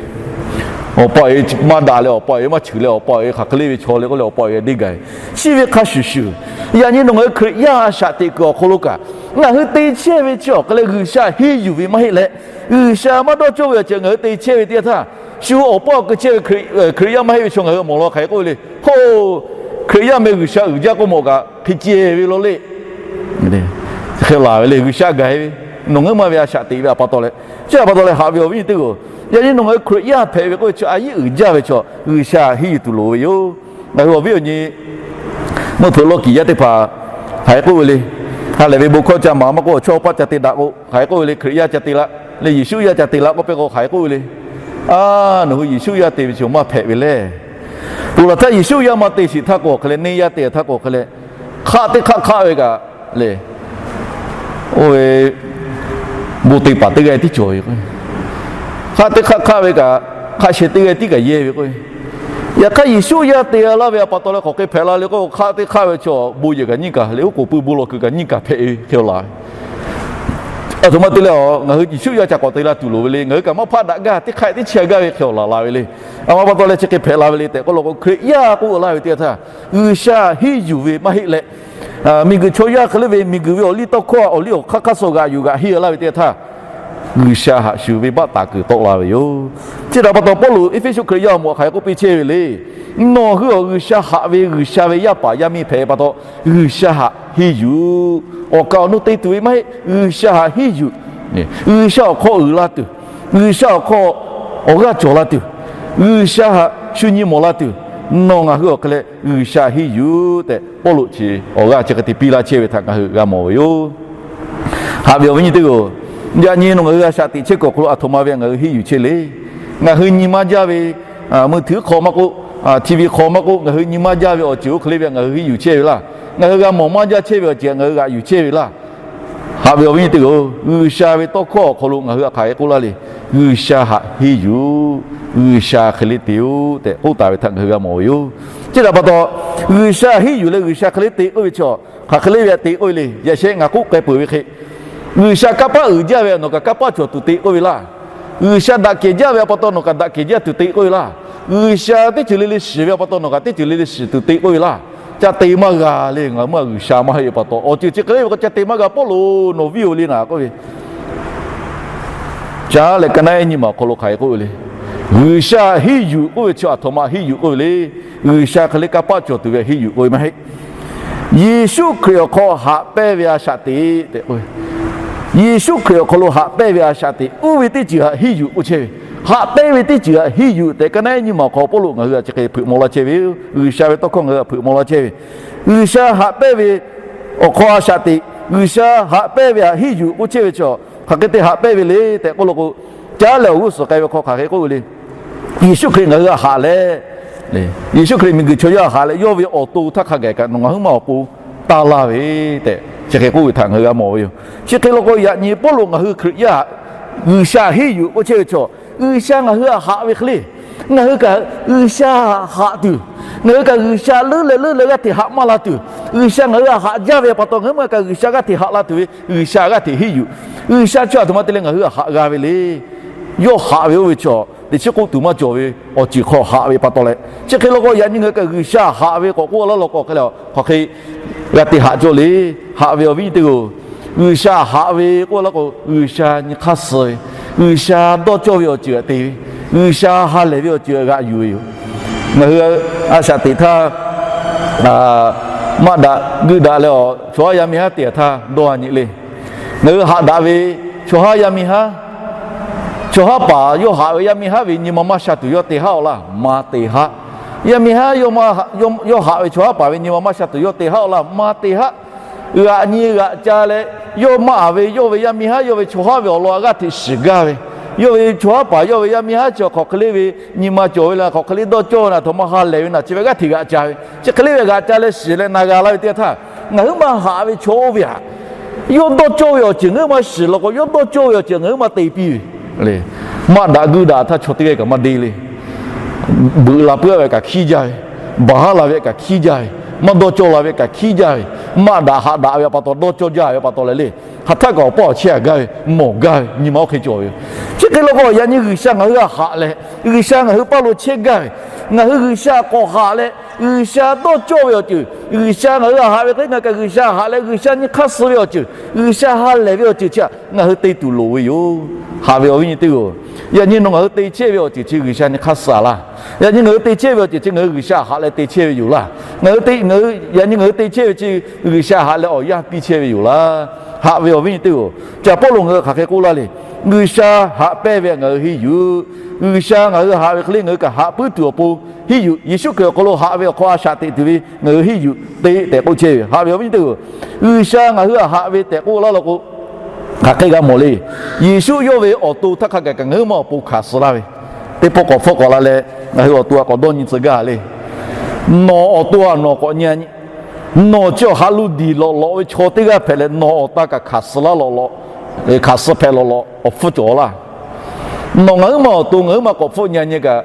awˬ pa awˬ e maˇ daꞈ leh awˬ pa awˬ e maˇ cheuˬ leh awˬ pa awˬ e hk'aˬ hk'e le ve chaw le k'oˆ le, awˬ pa awˬ e htaꞈ deˇ gaˬ ve. Chi ve hk'a shuˍ shuˍ, yaꞈ nyi nawˬ ngaˬ hui Hkriꞈ yaˇ a shaꞈ teꞈ kuiˬ awˬ hk'aw lo kaꞈ, ngaˬ hui te chehˇ ve chi awˬ hk'e leh G'uiˬsha henˇ yuˬ ve maˇ heˆ leh, G'uiˬsha maˇ dawˇ cawˇ ve awˬ ceuˬ ngaˬ hui te chehˇ ve teˇ yanˇ htaˇ, shu awˬ pa awˬ keu chehˇ ve Hkriꞈ yaˇ maˇ heˆ ve chaw ngaˬ hui mawˬ law hk'aˬ hk'e k'oˆ ve le. Hoˇ, Hkriꞈ yaˇ meh G'uiˬsha uiˍ jaˇ k'oˆ mawˬ kaꞈ hk'e ceh ve law le. Hk'e laˬ ve le, G'uiˬsha gaˬ e ve, nawˬ ngaˬ huiˉ ma ve a shaꞈ teꞈ ve pa taw leh, chi pa taw leh haꞈ ve awˬ viˉ nyi teˇ g'aˇ, yaꞈ nyi nawˬ ngaˬ hui Hkriꞈ yaˇ hpehꞈ ve k'oˆ ve chi a yiˉ uiˍ jaˇ ve chaw G'uiˬsha henˇ yuˬ tuˬ loˍ ve yoˬ. Ngaˬ hui awˬ viˉ awˬ nyi meuˇ hpeuꞈ lawˇ kiˍ yaˇ teˇ hpaˍ hk'aˬ hk'e k'oˆ ve le. Ha lehˬ ve bon hkawˇ ca maˍ maˇ k'oˆ, chaw paˆ ca te daꞈ k'o hk'aˬ hk'e k'oˆ ve le, Hkriꞈ yaˇ ca te la le, Yeˍsuˆ yaˇ ca te la k'oˆ pehˇ k'o hk'aˬ hk'e k'oˆ ve le. A, nawˬ hui Yeˍsuˆ yaˇ te ve chi maˇ hpehꞈ ve le. Ponˬ laˬ htaˇ Yeˍsuˆ yaˇ maˇ te sheˍ htaˇ k'o hk'e leh, neˇ yaˇ te htaˇ k'o hk'e leh, hk'aˆ teˇ hk'aˆ hk'aˆ ve kaꞈ le, oˇ ve bon te paˍ teˇ g'aˇ tiˉ cawˬ ve k'o, hk'aˆ teˇ hk'aˆ hk'aˆ ve kaꞈ hk'aˆ sheh teˇ g'aˇ tiˉ kaꞈ yehˇ ve k'o, yaꞈ hk'aˇ Yeˍsuˆ yaˇ te laˇ ve pa taw leh hk'aˬ hk'e hpehꞈ la le k'o, hk'aˆ teˇ hk'aˆ ve chaw bon yehˬ kaꞈ nyiˇ kaˬ le, oˉ k'oˍ pui bon lawˬ kuiˬ kaꞈ nyiˇ kaˬ hpehꞈ ve hk'e laˬ ve. Aˬ htoꞈ ma te leh a, ngaˬ hui Yeˍsuˆ yaˇ ca k'awꞈ te la tuˬ loˍ ve le. Ngaˬ hui kaꞈ maˇ hpaˆ daꞈ gaˇ, teˇ hk'aˆ teˇ chi a gaˇ ve hk'e laˬ la ve le. Aˬ ma pa taw leh chi hk'e hpehꞈ la ve le tehꞈ k'oˆ law k'o, Hkriꞈ yaˇ k'oˆ laˇ ve teˇ yanˇ htaˇ, G'uiˬsha henˇ yuˬ ve maˇ heˆ leh, miˬguiˬ chaw yaˇ hk'e le ve miˬguiˬ ve awˬ liˇ tawˇ hkawˇ awˬ liˇ awˬ hk'aˇ hk'aˇ suh g'aꞈ yuˬ g'aꞈ henˇ laˇ ve teˇ yanˇ htaˇ, G'uiˬsha haꞈ shuˍ ve baˆ taˍ kuiˬ tawˆ la ve yoˬ. Chi htaꞈ pa taw Pawˇluꞈ Eˇfeˇsuꞈ Hkriꞈ yaˇ awˬ moˍ hk'aˬ hk'e k'oˆ piˇ chehˇ ve le. Nawˬ hui awˬ G'uiˬsha haꞈ ve G'uiˬsha ve yaˇ paˍ yaˇ miˇ hpehꞈ pa taw, G'uiˬsha haꞈ henˇ yuˬ. Awˬ kaˍ awˬ nu te tuˬ ve maˇ heˆ, G'uiˬsha haꞈ henˇ yuˬ. G'uiˬsha awˬ hk'aw uiˍ la tuˬ, G'uiˬsha awˬ hk'aw awˬ g'aˇ cawˬ la tuˬ, G'uiˬsha haꞈ shu nyi mawˬ la tuˬ, nawˬ ngaˬ hui awˬ hk'e leh G'uiˬsha henˇ yuˬ tehꞈ Pawˇluꞈ chi awˬ g'aˇ chi hk'e te piˇ laˇ chehˇ ve htaꞈ ngaˬ hui g'a mawˬ ve yoˬ. Haꞈ ve awˬ viˉ nyi teˇ g'aˇ, yaꞈ nyi nawˬ ngaˬ hui a shaꞈ teꞈ chehˇ kuiˬ awˬ hk'aw lo aˬ htoꞈ ma ve ngaˬ hui henˇ yuˬ chehˇ le. Ngaˬ hui nyi maˇ jaˇ ve, meuˇ htuiˉ hk'aw maˇ k'oˆ, TV hk'aw maˇ k'oˆ, ngaˬ hui nyi maˇ jaˇ ve awˬ ceuˬ oˇ hk'e le ve ngaˬ hui henˇ yuˬ chehˇ ve laˇ. Ngaˬ hui g'a mawˬ maˇ jaˇ chehˇ ve awˬ ceuˬ ngaˬ hui g'aꞈ yuˬ chehˇ ve laˇ. Haꞈ ve awˬ viˉ nyi teˇ g'aˇ-oˬ, G'uiˬsha ve tawˇ hkawˇ awˬ hk'aw lo ngaˬ hui htaꞈ hk'aˬ hk'e k'oˆ laˇ le. G'uiˬsha htaꞈ henˇ yuˬ, G'uiˬsha hk'e le te-oˆ tehꞈ k'oˆ taˍ ve htaꞈ ngaˬ hui g'a mawˬ ve yoˬ. Chi htaꞈ pa taw, G'uiˬsha henˇ yuˬ leh G'uiˬsha hk'e le te k'oˆ ve chaw, hk'aˬ hk'e le ve htaꞈ te k'oˆ ve le. Yaꞈ sheh ngaˬ k'oˆ k'ai peuˬ ve hk'e, G'uiˬsha kanˇ paˆ uiˍ jaˇ ve htaꞈ nawˬ kaꞈ kanˇ paˆ cawˬ tuˬ te k'oˆ ve laˇ. G'uiˬsha daꞈ kehˬ jaˇ ve pa taw nawˬ kaꞈ daꞈ kehˬ jaˇ tuˬ te k'oˆ ve laˇ. G'uiˬsha teˇ ceuˬ le le shiˍ ve pa taw nawˬ kaꞈ teˇ ceuˬ le le shiˍ tuˬ te k'oˆ ve laˇ. Ca te maˇ g'a le. Ngaˬ hui maˇ G'uiˬsha maˇ heˆ ve pa taw, awˬ ceuˬ chi hk'e le ve k'o ca te maˇ g'a. Pawˇluꞈ, nawˬ viˇ-oˬ le naˍ k'oˆ ve, caˉ leh ka naˉ ehˉ nyi ma awˬ hk'aw lo hk'aˬ hk'e k'oˆ ve le. G'uiˬsha henˇ yuˬ k'oˆ ve chi aˬ htoꞈ ma henˇ yuˬ k'oˆ ve le. G'uiˬsha hk'e le kanˇ paˆ cawˬ tuˬ ve henˇ yuˬ k'oˆ ve maˇ heˆ. Yeˍsuˆ Hkriꞈ awˬ hk'aw haꞈ pehnˇ ve a shaꞈ teꞈ tehꞈ k'oˆ ve, Yeˍsuˆ Hkriꞈ awˬ hk'aw lo haꞈ pehnˇ ve a shaꞈ teꞈ uˉ ve teˇ ceuˬ htaꞈ henˇ yuˬ k'oˆ chehˇ ve. Haꞈ pehnˇ ve teˇ ceuˬ htaꞈ henˇ yuˬ tehꞈ ka naˉ ehˉ nyi ma awˬ hk'aw Pawˇluꞈ ngaˬ hui htaꞈ chi hk'e hpeuꞈ maw laˇ chehˇ ve yoˬ. G'uiˬsha ve tawˇ hkawˇ ngaˬ hui htaꞈ hpeuꞈ maw laˇ chehˇ ve, G'uiˬsha haꞈ pehnˇ ve awˬ hk'aw a shaꞈ teꞈ, G'uiˬsha haꞈ pehnˇ ve htaꞈ henˇ yuˬ k'oˆ chehˇ ve chaw, hk'aˬ hk'e te haꞈ pehnˇ ve le tehꞈ k'oˆ law k'o, caˉ leh awˬ g'uˇ suhˍ k'ai ve hk'aw hk'aˬ hk'e k'oˆ ve le. Yeˍsuˆ Hkriꞈ ngaˬ hui htaꞈ haꞈ leh, Yeˍsuˆ Hkriꞈ miˬguiˬ chaw yaˇ htaꞈ haꞈ leh, yawˇ ve awˬ to htaˇ hk'a gaˬ kaꞈ nawˬ ngaˬ huiˉ ma awˬ pon taˇ laˇ ve tehꞈ chi hk'e k'oˆ ve htaꞈ ngaˬ hui g'a mawˬ ve yoˬ. Chi hk'e law k'o, yaꞈ nyi Pawˇluꞈ ngaˬ hui Hkriꞈ yaˇ htaꞈ G'uiˬsha henˇ yuˬ k'oˆ chehˇ ve chaw, G'uiˬsha ngaˬ hui htaꞈ haꞈ ve hk'e le. Ngaˬ hui kaꞈ G'uiˬsha htaꞈ haꞈ tuˬ, ngaˬ hui kaꞈ G'uiˬsha leuˉ leh leuˉ leh g'aˇ hteꞈ haꞈ maˇ la tuˬ, G'uiˬsha ngaˬ hui htaꞈ haꞈ jaˇ ve pa taw ngaˬ huiˉ ma kaꞈ G'uiˬsha g'aˇ hteꞈ haꞈ la tuˬ ve, G'uiˬsha g'aˇ hteꞈ henˇ yuˬ. G'uiˬsha chi aˬ htoꞈ ma te leh ngaˬ hui htaꞈ haꞈ g'a ve le. Yawˇ haꞈ ve oˇ ve chaw, teꞈ chiˉ k'oˆ tuˬ maˇ cawˬ ve awˬ ceuˬ hk'aw haꞈ ve pa taw leh, chi hk'e law k'o, yaꞈ nyi ngaˬ hui kaꞈ G'uiˬsha haꞈ ve k'awꞈ k'oˆ laˇ law k'o, hk'e leh hk'aˬ hk'e g'a te haꞈ cawˇ le. Haꞈ ve awˬ viˉ nyi teˇ g'aˇ-oˬ, G'uiˬsha haꞈ ve k'oˆ laˇ k'o, G'uiˬsha nyi hk'aˇ suh ve, G'uiˬsha dawˇ cawˇ ve awˬ ceuˬ htaꞈ te ve, G'uiˬsha ha lehˬ ve awˬ ceuˬ htaꞈ g'aꞈ yuˬ ve yoˬ. Ngaˬ hui a shaꞈ teꞈ htaˇ, maˇ daꞈ g'uiˇ daꞈ leh awˬ chaw haˉ yaˇ miˇ haˉ te htaˇ dawˇ a nyi le. Ngaˬ hui haꞈ daꞈ ve chaw haˉ yaˇ miˇ haˉ, chaw haˉ paˍ yawˇ haꞈ ve yaˇ miˇ haˉ ve nyi ma maˇ sha tuˬ yawˇ te haˉ-aw laˇ, maˇ te haˉ. Yaˇ miˇ haˉ yawˇ haꞈ ve chaw haˉ paˍ ve nyi ma maˇ sha tuˬ yawˇ te haˉ-aw laˇ, maˇ te haˉ. G'aꞈ nyi g'aꞈ ca leh, yawˇ maˇ haꞈ ve yawˇ ve yaˇ miˇ haˉ yawˇ ve chaw haˉ ve awˬ lawn g'aˇ hteꞈ shiˍ gaˇ ve, yawˇ ve chaw haˉ paˍ yawˇ ve yaˇ miˇ haˉ chi hk'aˬ hk'e le ve nyi ma cawˬ ve la, hk'aˬ hk'e le dawˇ cawˇ ve naˬ, htaꞈ maˇ ha lehˬ ve naˬ, chi ve g'aˇ hteꞈ g'aꞈ ca ve. Chi hk'e le ve g'aꞈ ca leh shiˍ leh na g'a laˇ ve teˇ yanˇ htaˇ, ngaˬ huiˉ ma haꞈ ve chaw oˇ ve htaꞈ yawˇ dawˇ cawˇ ve awˬ ceuˬ ngaˬ huiˉ ma shiˍ law k'o, yawˇ dawˇ cawˇ ve awˬ ceuˬ ngaˬ huiˉ ma te piˇ ve. Maˇ daꞈ g'uiˇ daꞈ htaˇ chaw teˇ g'aˇ kaꞈ maˇ deˇ le. Beuꞈ la puiˉ ve kaꞈ hkiˉ jaˇ ve, baˬ haˉ la ve kaꞈ hkiˉ jaˇ ve, maˇ dawˇ cawˇ la ve kaꞈ hkiˉ jaˇ ve, maˇ daꞈ haꞈ daꞈ ve pa taw dawˇ cawˇ jaˇ ve pa taw leh le, hk'aˬ htaˇ kaꞈ awˬ paˇ awˬ chehˇ a gaˇ ve, mawˬ gaˇ ve nyi ma oˇ hk'e cawˬ ve yoˬ. Chi hk'e law k'o, yaꞈ nyi G'uiˬsha ngaˬ hui htaꞈ haꞈ leh, G'uiˬsha ngaˬ hui paˇ lo chehˇ gaˇ ve, ngaˬ hui G'uiˬsha k'awꞈ haꞈ leh, G'uiˬsha dawˇ cawˇ ve awˬ ceuˬ, G'uiˬsha ngaˬ hui htaꞈ haꞈ ve hk'e le, ngaˬ kaꞈ G'uiˬsha haꞈ leh G'uiˬsha nyi hk'aˇ suh ve awˬ ceuˬ, G'uiˬsha ha lehˬ ve awˬ ceuˬ chi htaꞈ ngaˬ hui te tuˬ loˍ ve yoˬ. Haꞈ ve awˬ viˉ nyi teˇ g'aˇ-oˬ, yaꞈ nyi nawˬ ngaˬ hui te chehˇ ve awˬ ceuˬ chi G'uiˬsha nyi hk'aˇ suh a laˇ. Yaꞈ nyi ngaˬ hui te chehˇ ve awˬ ceuˬ chi ngaˬ hui G'uiˬsha haꞈ leh te chehˇ ve yoˬ laˇ. Ngaˬ hui te, ngaˬ hui, yaꞈ nyi ngaˬ hui te chehˇ ve chi G'uiˬsha haꞈ leh awˬ yanˇ piˇ chehˇ ve yoˬ laˇ. Haꞈ ve awˬ viˉ nyi teˇ g'aˇ-oˬ, caˬ Pawˇluꞈ ngaˬ hui hk'aˬ hk'e k'oˆ laˇ le. G'uiˬsha haꞈ pehnˇ ve htaꞈ ngaˬ hui henˇ yuˬ. G'uiˬsha ngaˬ hui haꞈ ve hk'e le ngaˬ hui kaꞈ haꞈ puiˉ tuˬ awˬ pon henˇ yuˬ. Yeˍsuˆ Hkriꞈ awˬ hk'aw lo haꞈ ve awˬ hk'aw a shaꞈ teꞈ tuˬ ve ngaˬ hui henˇ yuˬ te tehꞈ k'oˆ chehˇ ve yoˬ. Haꞈ ve awˬ viˉ nyi teˇ g'aˇ-oˬ, G'uiˬsha ngaˬ hui htaꞈ haꞈ ve tehꞈ k'oˆ laˇ law k'o, hk'aˬ hk'e g'a mawˬ le. Yeˍsuˆ yawˇ ve awˬ to htaˇ hk'a gaˬ kaꞈ ngaˬ huiˉ ma awˬ pon hkanˍ suh laˇ ve, teˇ pawˆ k'awꞈ hpfuhˆ k'awꞈ la leh ngaˬ hui awˬ to htaꞈ k'awꞈ dawˇ nyi tcuh gaˇ le. Nawˬ awˬ to htaꞈ nawˬ k'awꞈ nyi a nyi. Nawˬ chi awˬ haꞈ lo diˬ lawꞈ lawꞈ ve chaw teˇ g'aˇ hpehꞈ leh nawˬ awˬ ta kaꞈ hkanˍ suh laˇ lawꞈ lawꞈ, hkanˍ suh hpehꞈ lawꞈ lawꞈ awˬ hpfuhˇ cawˬ laˇ. Nawˬ ngaˬ huiˉ ma awˬ to ngaˬ huiˉ ma k'awꞈ hpfuhˆ nyi a nyi kaꞈ,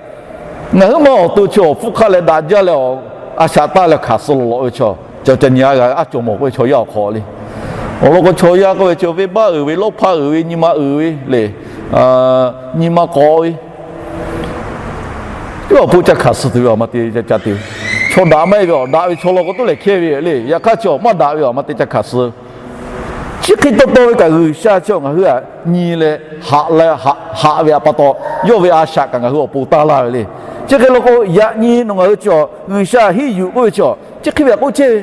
ngaˬ huiˉ ma awˬ to chi awˬ hpfuhˇ hk'aˆ leh daꞈ jaˇ leh awˬ a shaꞈ taˇ leh hkanˍ suh lawꞈ lawꞈ ve chaw, ca ca nyi a g'a a cawˬ mawˬ k'oˆ ve chaw yaˇ awˬ hk'aw le. Awˬ lawn k'o chaw yaˇ k'oˆ ve chi venˇbaˆ uiˍ ve, lawˇ hpaˇ uiˍ ve, nyi ma uiˍ ve le, nyi ma k'awꞈ ve, teˇ hpaˍ awˬ pon ca hkanˍ suh tuˬ ve awˬ ma te ca te ve. Chaw daꞈ maˇ heˆ ve awˬ daꞈ ve chaw law k'o tuˉ lehˬ hkehˇ ve le. Yaꞈ hk'aˇ chi awˬ maˇ daꞈ ve awˬ ma te ca hkanˍ suh. Chi hk'e taw taw ve kaꞈ G'uiˬsha chi ngaˬ hui htaꞈ nyi leh haꞈ leh haꞈ ve htaꞈ pa taw, yawˇ ve a shaꞈ kaꞈ ngaˬ hui awˬ pon taˇ laˇ ve le. Chi hk'e law k'o, yaꞈ nyi nawˬ ngaˬ hui chi G'uiˬsha henˇ yuˬ k'oˆ ve chi, chi hk'e ve htaꞈ k'oˆ chehˇ ve,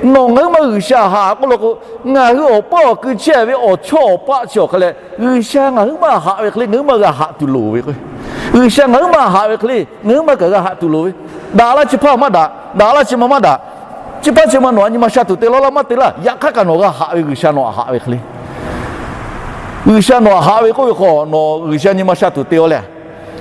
nawˬ ngaˬ huiˉ ma G'uiˬsha haꞈ k'oˆ law k'o, ngaˬ hui awˬ paˇ awˬ kui chehˇ ve awˬ chawˇ awˬ paˆ chi awˬ hk'e leh, G'uiˬsha ngaˬ huiˉ ma haꞈ ve hk'e le ngaˬ huiˉ ma g'a haꞈ tuˬ loˍ ve k'o, G'uiˬsha ngaˬ huiˉ ma haꞈ ve hk'e le ngaˬ huiˉ ma kaꞈ g'a haꞈ tuˬ loˍ ve. Daꞈ laˇ chi hpaˇ maˇ daꞈ, daꞈ laˇ chi ma maˇ daꞈ, chi hpaˇ chi ma nawˬ htaꞈ nyi ma sha tuˬ te law laˇ maˇ te laˇ. Yaꞈ hk'aˇ kaꞈ nawˬ g'a haꞈ ve G'uiˬsha nawˬ htaꞈ haꞈ ve hk'e le, G'uiˬsha nawˬ htaꞈ haꞈ ve k'oˆ ve hk'aw nawˬ G'uiˬsha nyi ma sha tuˬ te-a leh,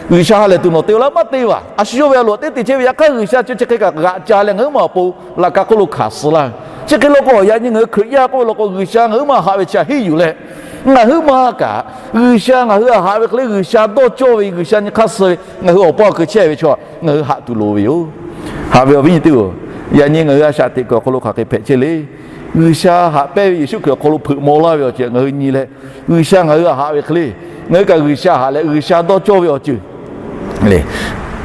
G'uiˬsha ha lehˬ tuˬ nawˬ te-a laˇ maˇ te-a. A shu yawˇ ve a loꞈ teˇ te chehˇ ve yaꞈ hk'aˇ G'uiˬsha chi chi hk'e kaꞈ g'aꞈ ca leh ngaˬ huiˉ ma awˬ pon laꞈ ka hk'oˆ lo hkanˍ suh laˇ ve. Chi hk'e law k'o, yaꞈ nyi ngaˬ hui Hkriꞈ yaˇ k'oˆ ve law k'o, G'uiˬsha ngaˬ huiˉ ma haꞈ ve chi htaꞈ henˇ yuˬ leh, ngaˬ huiˉ ma kaꞈ G'uiˬsha ngaˬ hui htaꞈ haꞈ ve hk'e le, G'uiˬsha dawˇ cawˇ ve, G'uiˬsha nyi hk'aˇ suh ve, ngaˬ hui awˬ paˇ awˬ kui chehˇ ve chaw ngaˬ hui haꞈ tuˬ loˍ ve yoˬ. Haꞈ ve awˬ viˉ nyi teˇ-oˬ, yaꞈ nyi ngaˬ hui a shaꞈ teꞈ kuiˬ awˬ hk'aw lo hk'aˬ hk'e hpehꞈ chehˇ le. G'uiˬsha haꞈ pehnˇ ve Yeˍsuˆ Hkriꞈ awˬ hk'aw lo hpeuꞈ maw laˇ ve awˬ ceuˬ ngaˬ hui nyi leh, G'uiˬsha ngaˬ hui htaꞈ haꞈ ve hk'e le, ngaˬ hui kaꞈ G'uiˬsha haꞈ leh G'uiˬsha dawˇ cawˇ ve awˬ ceuˬ le,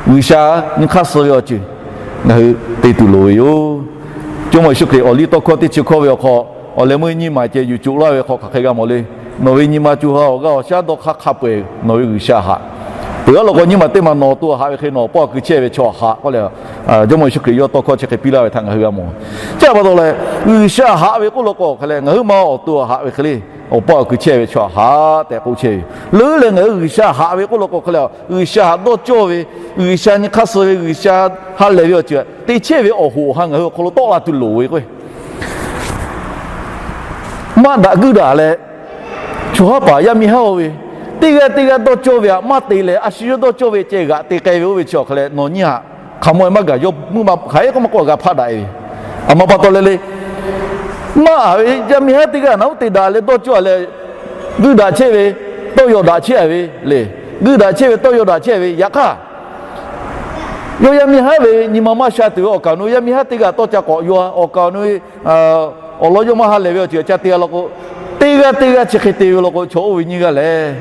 G'uiˬsha nyi hk'aˇ suh ve awˬ ceuˬ ngaˬ hui te tuˬ loˍ ve yoˬ. Jawˇmawˇ Yeˍsuˆ Hkriꞈ awˬ liˇ tawˇ hkawˇ teˇ chi hkawˇ ve awˬ hk'aw, awˬ leh meuˇ nyiˇ maˬ ceh yuˬ coˬ laˇ ve hk'aw hk'aˬ hk'e g'a mawˬ le. Nawˬ ve nyi ma co ha awˬ g'aˇ awˬ shaˉ dawˇ hk'aˇ hk'a peu-eˬ nawˬ ve G'uiˬsha haꞈ peuˬ-a law k'o, nyiˇ maˬ teˇ maˬ nawˬ awˬ to haꞈ ve hk'e nawˬ awˬ paˇ awˬ kui chehˇ ve chaw haꞈ k'oˆ leh, Jawˇmawˇ Yeˍsuˆ Hkriꞈ yawˇ tawˇ hkawˇ chi hk'e piˇ laˇ ve htaꞈ ngaˬ hui g'a mawˬ. Chi pa taw leh, G'uiˬsha haꞈ ve k'oˆ law k'o hk'e leh, ngaˬ huiˉ ma awˬ to haꞈ ve hk'e le, awˬ paˇ awˬ kui chehˇ ve chaw haꞈ tehꞈ k'oˆ chehˇ ve. Leuˉ leh ngaˬ hui G'uiˬsha haꞈ ve k'oˆ law k'o hk'e leh, G'uiˬsha haꞈ dawˇ cawˇ ve, G'uiˬsha nyi hk'aˇ suh ve, G'uiˬsha ha lehˬ ve awˬ ceuˬ te chehˇ ve awˬ hoꞈ awˬ ha ngaˬ hui awˬ hk'aw lo tawˆ la tuˬ loˍ ve k'o, maˇ daꞈ guiˇ daꞈ leh, chaw haˉ paˍ yaˇ miˇ haˉ-oˬ ve, teˇ g'aˇ teˇ g'aˇ dawˇ cawˇ ve htaꞈ maˇ te leh, a shu yawˇ dawˇ cawˇ ve ceh g'aꞈ te k'ai ve oˇ ve chi awˬ hk'e leh nawˬ nyiˇ haꞈ hk'aˬ mawˇ-e maˇ gaˬ, yawˇ meuˇ ma hk'aˬ hk'e k'oˆ maˇ k'oˆ g'a hpaˆ daꞈ-e ve. A ma pa taw leh le, maˇ haꞈ ve yaˇ miˇ haˉ teˇ g'aˇ naꞈ uˉ te daꞈ leh dawˇ cawˇ leh, guiˇ daꞈ chehˇ ve, tawˇ yaw daꞈ chehˇ ve le. Guiˇ daꞈ chehˇ ve, tawˇ yaw daꞈ chehˇ ve. Yaꞈ hk'aˇ, yawˇ yaˇ miˇ haˉ ve nyi ma maˇ sha tuˬ ve awˬ kaˍ awˬ nu yaˇ miˇ haˉ teˇ g'aˇ tawˇ ca k'awꞈ yaw, awˬ kaˍ awˬ nu awˬ lawn yawˇ maˇ ha lehˬ ve awˬ ceuˬ ca te g'a law k'o, teˇ g'aˇ teˇ g'aˇ chi hk'e te ve law k'o, chaw oˇ ve nyiˇ g'aˇ lehˬ,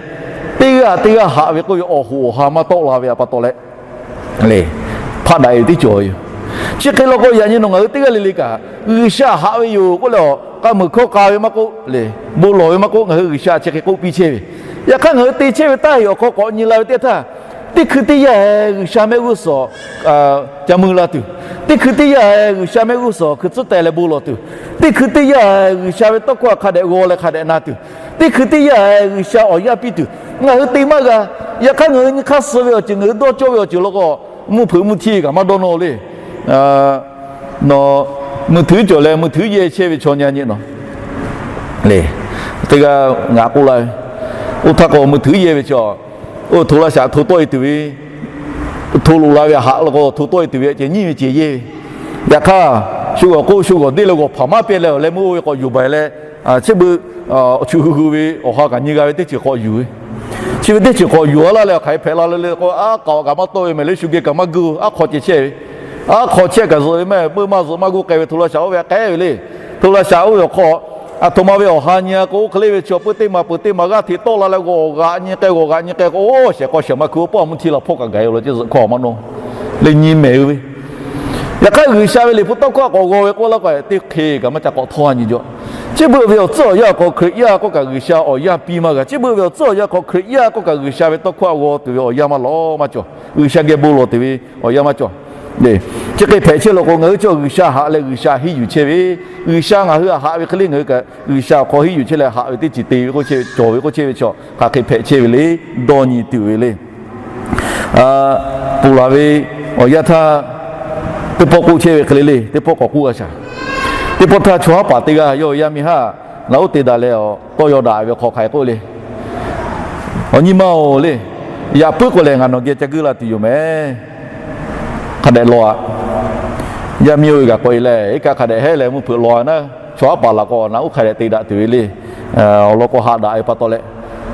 teˇ g'aˇ teˇ g'aˇ haꞈ ve k'oˆ ve awˬ hoꞈ awˬ ha maˇ tawˆ la ve pa taw leh, le, hpaˆ daꞈ-e ve teˇ cawˬ ve yoˬ. Chi hk'e law k'o, yaꞈ nyi nawˬ ngaˬ hui teˇ g'aˇ le le kaꞈ G'uiˬsha haꞈ ve yoˬ k'oˆ leh, awˬ k'a muiˬ hkawˇ k'a ve maˇ k'oˆ le, bon lawˬ ve maˇ k'oˆ, ngaˬ hui G'uiˬsha chi hk'e k'oˆ piˇ chehˇ ve. Yaꞈ hk'aˇ ngaˬ hui te chehˇ ve taˇ heˍ awˬ hk'aw k'awꞈ nyi la ve teˇ htaˇ, teˇ hkui teˇ yanˇ G'uiˬsha mehˆ g'uˇ suhˍ ca mui la tuˬ, teˇ hkui teˇ yanˇ G'uiˬsha mehˆ g'uˇ suhˍ hkui tcuhˉ teh leh bon lawˬ tuˬ, teˇ hkui teˇ yanˇ G'uiˬsha ve tawˇ hkawˇ hk'a dehꞈ g'aw leh hk'a dehꞈ na tuˬ, teˇ hkui teˇ yanˇ G'uiˬsha awˬ yanˇ piˇ tuˬ, ngaˬ hui te maˇ g'a. Yaꞈ hk'aˇ ngaˬ hui nyi hk'aˇ suh ve awˬ ceuˬ, ngaˬ hui dawˇ cawˇ ve awˬ ceuˬ law k'o, mvuhˇ hpeuꞈ mvuhˇ htiˇ kaꞈ maˇ dawˇ nawˇ le. Nawˬ mui htuiˉ cawˬ leh mui htuiˉ yehˇ chehˇ ve chaw nyi nyi nawˬ le, teˇ g'aˇ ngaˬ k'oˆ laˇ ve, oˇ htaˇ k'o mui htuiˉ yehˇ ve chaw, oˇ hto laˇ shaꞈ hto tawˆ-e tuˬ ve, hto loꞈ la ve haꞈ law k'o hto tawˆ-e tuˬ ve ceh nyiˇ ve ceh yehˇ ve. Yaꞈ hk'aˇ, shu g'awˬ k'oˆ shu g'awˬ deˇ leh g'awˬ hpaˍ maˇ peh leh awˬ leh meuˇ oˇ ve k'awꞈ yuˬ baˬ leh, chi beuꞈ chu hui hui ve awˬ ha kaꞈ nyi g'a ve teˇ ceuˬ k'awꞈ yuˬ ve, chi ve teˇ ceuˬ k'awꞈ yuˬ-a laˇ leh hk'aˬ hk'e hpehꞈ la le le k'o, aˉ k'aoˍ kaꞈ maˇ tawˆ ve mehˍ le, shu geh kaꞈ maˇ guˇ, aˉ hk'aw ceh chehˇ ve, aˉ hk'aw chehˇ kaꞈ zuhꞈ ve maˇ heˆ, meuˇ maˇ zuhꞈ maˇ guˇ k'ai ve hto laˇ shaꞈ oˇ ve k'ehˉ ve le. Hto laˇ shaꞈ oˇ ve awˬ hk'aw, aˬ htoꞈ ma ve awˬ ha nyi-a k'o, oˇ hk'e le ve chaw peuˇ teˇ maˬ peuˬ teˇ maˬ g'aˇ hteꞈ tawˆ la leh g'awˬ g'aꞈ nyi k'ai, g'awˬ g'aꞈ nyi k'ai k'o, oˇ shehˍ k'aw shehˍ ma hkui oˇ paˇ mvuhˇ htiˇ la hpawˇ kaꞈ gaˬ-e law ceh zuhꞈ hkawˇ maˇ nawˇ le nyi mehˍ hui ve. Yaꞈ hk'aˇ G'uiˬsha ve liꞈ hpu tawˇ hkawˇ k'awꞈ g'aw ve k'oˆ laˇ k'o, teˇ hk'e kaꞈ maˇ ca k'awꞈ htawˇ-a nyi jaw. Chi beuꞈ ve awˬ tcuhˉ awˬ yanˇ hk'aw Hkriꞈ yaˇ k'oˆ kaꞈ G'uiˬsha awˬ yanˇ piˇ maˇ g'a. Chi beuꞈ ve awˬ tcuhˉ awˬ yanˇ hk'aw Hkriꞈ yaˇ k'oˆ kaꞈ G'uiˬsha ve tawˇ hkawˇ g'aw tuˬ ve awˬ yanˇ maˇ lawˬ maˇ cawˬ. G'uiˬsha geh bon lawˬ tuˬ ve awˬ yanˇ maˇ cawˬ. Chi hk'e hpehꞈ chehˇ law k'o, ngaˬ hui chi G'uiˬsha haꞈ leh G'uiˬsha henˇ yuˬ chehˇ ve, G'uiˬsha ngaˬ hui htaꞈ haꞈ ve hk'e le ngaˬ hui kaꞈ G'uiˬsha awˬ hk'aw henˇ yuˬ chehˇ leh haꞈ ve teˇ ceuˬ te ve k'oˆ chehˇ ve, cawˬ ve k'oˆ chehˇ ve chaw hk'aˬ hk'e hpehꞈ chehˇ ve le, dawˇ nyi tuˬ ve le. Ponˬ laˬ ve awˬ yanˇ htaˇ, teˇ pawˆ k'oˆ chehˇ ve hk'e le le, teˇ pawˆ k'awꞈ k'oˆ g'a shaˍ. Teˇ pawˆ htaˇ chaw haˉ paˍ teˇ g'aˇ yawˇ ve yaˇ miˇ haˉ naꞈ uˉ te daꞈ leh awˬ tawˇ yaw daꞈ ve hk'aw hk'aˬ hk'e k'oˆ le, Awˬ nyi ma-oˬ le, yaꞈ puiˉ k'o lehˬ ngaˬ nawˬ geh ca guˇ la tuˬ yoˬ mehˍ. Hk'a dehꞈ law-a. Yaˇ miˇ oˇ ve kaꞈ k'oꞈ-e leh, iˉ kaˆ hk'a dehꞈ hehˉ leh mvuhˇ hpeuꞈ law-a naˉ, chaw haˉ paˍ laˬ k'o naꞈ uˉ hk'a dehꞈ te daꞈ tuˬ ve le. Awˬ lawn k'o haꞈ daꞈ ve pa taw leh,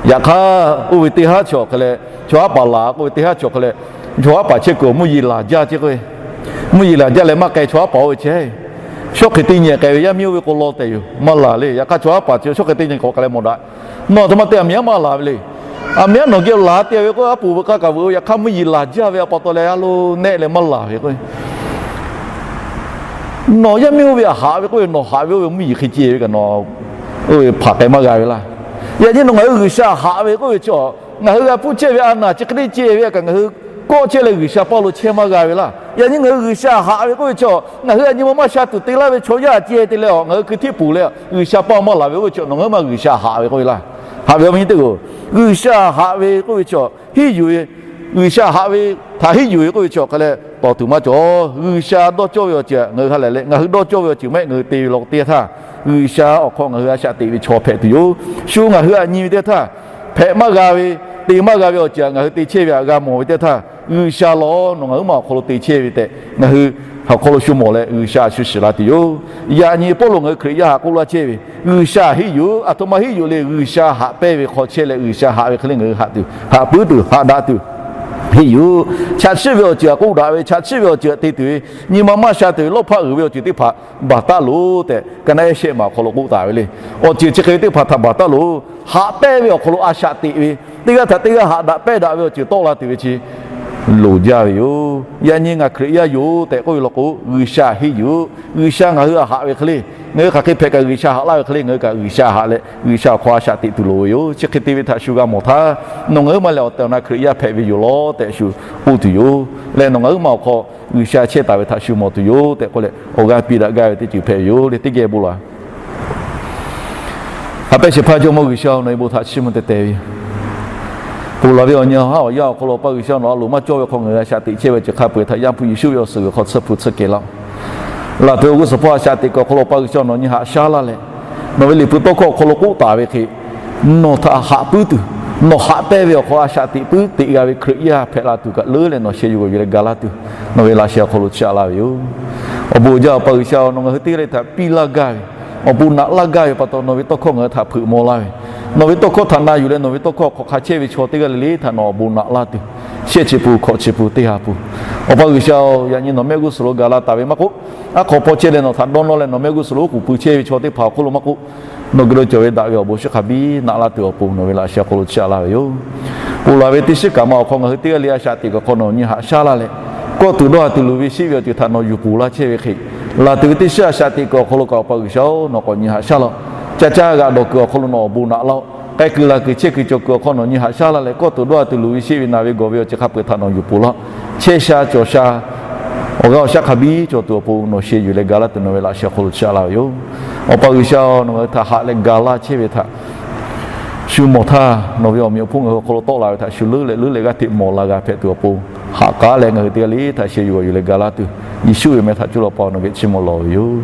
yaꞈ hk'aˇ oˇ ve teˇ haˉ chi awˬ hk'e leh, chaw haˉ paˍ laˬ k'oˆ ve teˇ haˉ chi awˬ hk'e leh, chaw haˉ paˍ chehˇ kuiˬ mvuhˇ yeˬ laˬ jaˇ chehˇ k'o, mvuhˇ yeˬ laˬ jaˇ leh maˇ k'ai chaw haˉ paˍ oˇ ve chehˇ, shawˉ hk'e teˇ nyi k'ai ve yaˇ miˇ oˇ ve k'o law tehꞈ yoˬ maˇ laˬ le. Yaꞈ hk'aˇ chaw haˉ paˍ chi shawˉ hk'e teˇ nyi k'awꞈ k'ai leh mawˬ daꞈ. Nawˬ aˬ htoꞈ ma te aˬ miˍ yaˇ maˇ laˬ ve le. Aˬ miˍ yaˇ nawˬ geh laˬ te ve k'o, aˉ poꞈ veuꞈ k'aˇ kaꞈ veuꞈ-o. Yaꞈ hk'aˇ mvuhˇ yeˬ laˬ jaˇ ve a pa taw leh a lo nehˆ leh maˇ laˬ ve k'o, nawˬ yaˇ miˇ oˇ ve haꞈ ve k'oˆ ve, nawˬ haꞈ ve oˇ ve mvuhˇ yeˬ hk'e ceh ve kaꞈ nawˬ oˇ ve hpanˍ k'ai maˇ g'a ve laˇ. Yaꞈ nyi nawˬ ngaˬ hui G'uiˬsha haꞈ ve k'oˆ ve chi, ngaˬ hui g'a hpuˇ chehˇ ve a naˬ chi hk'e le ceh ve kaꞈ ngaˬ hui kawˆ chehˇ leh G'uiˬsha paˇ lo chehˇ maˇ g'a ve laˇ. Yaꞈ nyi ngaˬ hui G'uiˬsha haꞈ ve k'oˆ ve chi, ngaˬ hui a nyi ma maˇ sha tuˬ te laˇ ve chaw yaˇ ceh te leh, ngaˬ hui hkui hteˇ puˬ leh G'uiˬsha paˇ maˇ laˬ ve k'oˆ ve chi nawˬ ngaˬ hui maˇ G'uiˬsha haꞈ ve k'oˆ ve laˇ. Haꞈ ve awˬ viˉ nyi teˇ g'aˇ, G'uiˬsha haꞈ ve k'oˆ ve chi, henˇ yuˬ ve, G'uiˬsha haꞈ ve htaꞈ henˇ yuˬ ve k'oˆ ve chi awˬ hk'e leh tawˍ tuˬ maˇ cawˬ. G'uiˬsha dawˇ cawˇ ve awˬ ceuˬ ngaˬ hui ha lehˬ leh, ngaˬ hui dawˇ cawˇ ve awˬ ceuˬ maˇ heˆ, ngaˬ hui te ve law k'o teˇ htaˇ, G'uiˬsha awˬ hk'aw ngaˬ hui a shaꞈ teꞈ ve chaw hpehꞈ tuˬ yoˬ. Shu ngaˬ hui a nyi ve teˇ htaˇ, hpehꞈ maˇ g'a ve, te maˇ g'a ve awˬ ceuˬ ngaˬ hui te chehˇ ve htaꞈ g'a mawˬ ve teˇ htaˇ, G'uiˬsha law nawˬ ngaˬ huiˉ ma awˬ hk'aw lo te chehˇ ve tehꞈ ngaˬ hui awˬ hk'aw lo shu mawˬ leh G'uiˬsha shu shiˍ la tuˬ yoˬ. Yaꞈ nyi Pawˇluꞈ ngaˬ hui Hkriꞈ yaˇ haꞈ k'oˆ laˇ chehˇ ve, G'uiˬsha henˇ yuˬ, aˬ htoꞈ ma henˇ yuˬ le, G'uiˬsha haꞈ pehnˇ ve hk'aw chehˇ leh G'uiˬsha haꞈ ve hk'e le ngaˬ hui haꞈ tuˬ, haꞈ puiˉ tuˬ, haꞈ daꞈ tuˬ henˇ yuˬ. Chaꞈ chiˆ ve awˬ ceuˬ htaꞈ k'oˆ daꞈ ve, chaꞈ chiˆ ve awˬ ceuˬ htaꞈ te tuˬ ve, nyi ma maˇ sha tuˬ ve, lawˇ hpaˆ uiˍ ve awˬ ceuˬ teˇ hpaˍ baˬ taˉ loˬ tehꞈ, ka naˆ ehˉ shehˆ ma awˬ hk'aw lo k'oˆ taˍ ve le. Awˬ ceuˬ chi hk'e ve teˇ hpaˍ htaꞈ baˬ taˉ loˬ. Haꞈ pehnˇ ve awˬ hk'aw lo a shaꞈ teꞈ ve, teˇ g'aˇ htaꞈ teˇ g'aˇ haꞈ daꞈ pehnˇ daꞈ ve awˬ ceuˬ tawˆ la tuˬ ve chi loˍ jaˇ ve yoˬ. Yaꞈ nyi ngaˬ Hkriꞈ yaˇ yoˬ tehꞈ k'oˆ ve law k'o, G'uiˬsha henˇ yuˬ. G'uiˬsha ngaˬ hui haꞈ ve hk'e le, ngaˬ hui hk'aˬ hk'e hpehꞈ kaꞈ G'uiˬsha haꞈ laˇ ve hk'e le, ngaˬ hui kaꞈ G'uiˬsha haꞈ leh G'uiˬsha awˬ hk'aw a shaꞈ teꞈ tuˬ loˍ ve yoˬ. Chi hk'e te ve htaꞈ shu g'a mawˬ htaˇ, nawˬ ngaˬ hui maˇ lehˬ awˬ tehˬ awˬ na Hkriꞈ yaˇ hpehꞈ ve yoˬ law tehꞈ shu k'oˆ tuˬ yoˬ. Leh nawˬ ngaˬ hui maˇ awˬ hk'aw G'uiˬsha chehˇ taˍ ve htaꞈ shu mawˬ tuˬ yoˬ tehꞈ k'oˆ leh, awˬ g'aˇ piˇ daꞈ gaˇ ve teˇ ceuˬ hpehꞈ ve yoˬ le. Teˇ geh bon laˬ ha pehˇ shehˍ hpaˇ Jawˇmawˇ G'uiˬsha, nawˬ ve bon htaꞈ chiˇ mvuh teh teh ve yoˬ. Ponˬ laˬ ve awˬ nyi haˉ awˬ yanˇ awˬ hk'aw lo Awˬ pa G'uiˬsha, nawˬ a loˍ maˇ cawˇ ve hk'aw ngaˬ hui a shaꞈ teꞈ chehˇ ve awˬ ceuˬ hk'a peu-eˬ htaꞈ Yaˇ hpu Yeˍsuˆ ve awˬ suhˍ g'uiˬ hk'aw tsuhˇ hpu tsuhˇ kehˬ laˇ-oˆ. Laˬ tuˬ ve awˬ g'uˇ suhˍ hpawˇ a shaꞈ teꞈ kuiˬ awˬ hk'aw lo Awˬ pa G'uiˬsha, nawˬ nyi haꞈ shaˉ laˇ leh, nawˬ ve liꞈ hpu tawˇ hkawˇ awˬ hk'aw lo k'oˆ taˍ ve hk'e, nawˬ htaꞈ haꞈ puiˉ tuˬ, nawˬ haꞈ pehnˇ ve awˬ hk'aw a shaꞈ teꞈ puiˉ teꞈ g'a ve Hkriꞈ yaˇ hpehꞈ la tuˬ kaꞈ leuˉ leh nawˬ sheh yuˬ g'awˬ yuˬ leh ga laˇ tuˬ, nawˬ ve laꞈ sheh awˬ hk'aw lo chiˇ aꞈ laˇ ve yoˬ. Awˬ bon jaˇ Awˬ pa G'uiˬsha, nawˬ ngaˬ hui teˇ g'aˇ le htaꞈ piˇ laˇ gaˇ ve, awˬ bon naꞈ laˇ gaˇ ve pa taw, nawˬ ve tawˇ hkawˇ ngaˬ hui htaꞈ hpeuꞈ maw laˇ ve, nawˬ ve tawˇ hkawˇ htaꞈ na yuˬ leh nawˬ ve tawˇ hkawˇ hk'aˬ hk'e chehˇ ve chaw teˇ g'aˇ le le htaꞈ nawˬ awˬ bon naꞈ laˇ tuˬ, shehˆ chi pun hkawꞈ chi pun teˇ ha pun, Awˬ pa G'uiˬsha-oˬ, yaꞈ nyi nawˬ mehˆ g'uˇ suhˍ lo gaˬ la taˍ ve maˇ k'oˆ, aˉ hk'aw hpaw chehˇ leh nawˬ htaꞈ dawˇ nawˇ leh nawˬ mehˆ g'uˇ suhˍ lo uˉ k'oˍ pui chehˇ ve chaw teˇ hpaˍ awˬ hk'oˆ lo maˇ k'oˆ, nawˬ geh lo cawˬ ve daꞈ ve awˬ bon shiˍ hk'a biˇ naꞈ laˇ tuˬ awˬ pon nawˬ ve laꞈ sheh awˬ hk'aw lo chiˇ aꞈ laˇ ve yoˬ. Ponˬ laˬ ve teˇ shiˉ kaꞈ ma awˬ hk'aw ngaˬ hui teˇ g'aˇ le a shaꞈ teꞈ kuiˬ awˬ hk'aw nawˬ nyi haꞈ shaˉ laˇ leh, kawˇ tuˬ dawˇ ha tuˬ luˬ ve sheˆ ve awˬ ceuˬ htaꞈ nawˬ yuˬ poˬ laˇ chehˇ ve hk'e, laˬ tuˬ ve teˇ shiˉ a shaꞈ teꞈ kuiˬ awˬ hk'aw lo kaꞈ Awˬ pa G'uiˬsha-oˬ, nawˬ k'awꞈ nyi haꞈ shaˉ laˇ-oˆ. Ca caˇ g'aꞈ dawˬ kuiˬ awˬ hk'aw lo nawˬ awˬ bon naꞈ laˇ-oˆ. K'ai kuiˬ laˬ kuiˬ chehˇ kuiˬ cawˬ kuiˬ awˬ hk'aw nawˬ nyi haꞈ shaˉ laˇ leh, kawˇ tuˬ dawˇ ha tuˬ luˬ ve sheˆ ve naˬ ve gawˬ ve awˬ ceuˬ hk'a peu-eˬ htaꞈ nawˬ yuˬ poˬ laˇ. Chehˇ sha cawˬ sha awˬ g'aˇ awˬ shaˉ hk'a biˇ cawˬ tuˬ awˬ pon nawˬ sheh yuˬ leh ga laˇ tuˬ nawˬ ve laꞈ sheh awˬ hk'aw lo chiˇ aꞈ laˇ ve yoˬ. Awˬ pa G'uiˬsha-oˬ, nawˬ ngaˬ hui htaꞈ haꞈ leh ga laˇ chehˇ ve htaꞈ shu mawˬ htaˇ, nawˬ ve awˬ meꞈ awˬ hponˇ ngaˬ hui awˬ hk'aw lo tawˆ la ve htaꞈ shu leuˉ leh leuˉ leh g'aˇ hteꞈ mawˬ la g'a hpehꞈ tuˬ awˬ pon, haꞈ k'aˉ leh ngaˬ hui teˇ g'aˇ le htaꞈ sheh yuˬ g'awˬ yuˬ leh ga laˇ tuˬ, Yeˍsuˆ ve meh htaꞈ cuˇ leh Awˬ pa nawˬ geh chiˇ mvuh lawˬ ve yoˬ.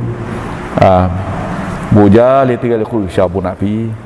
Bon jaˇ le teˇ g'aˇ le hk'oˆ G'uiˬsha awˬ bon naꞈ piˇ.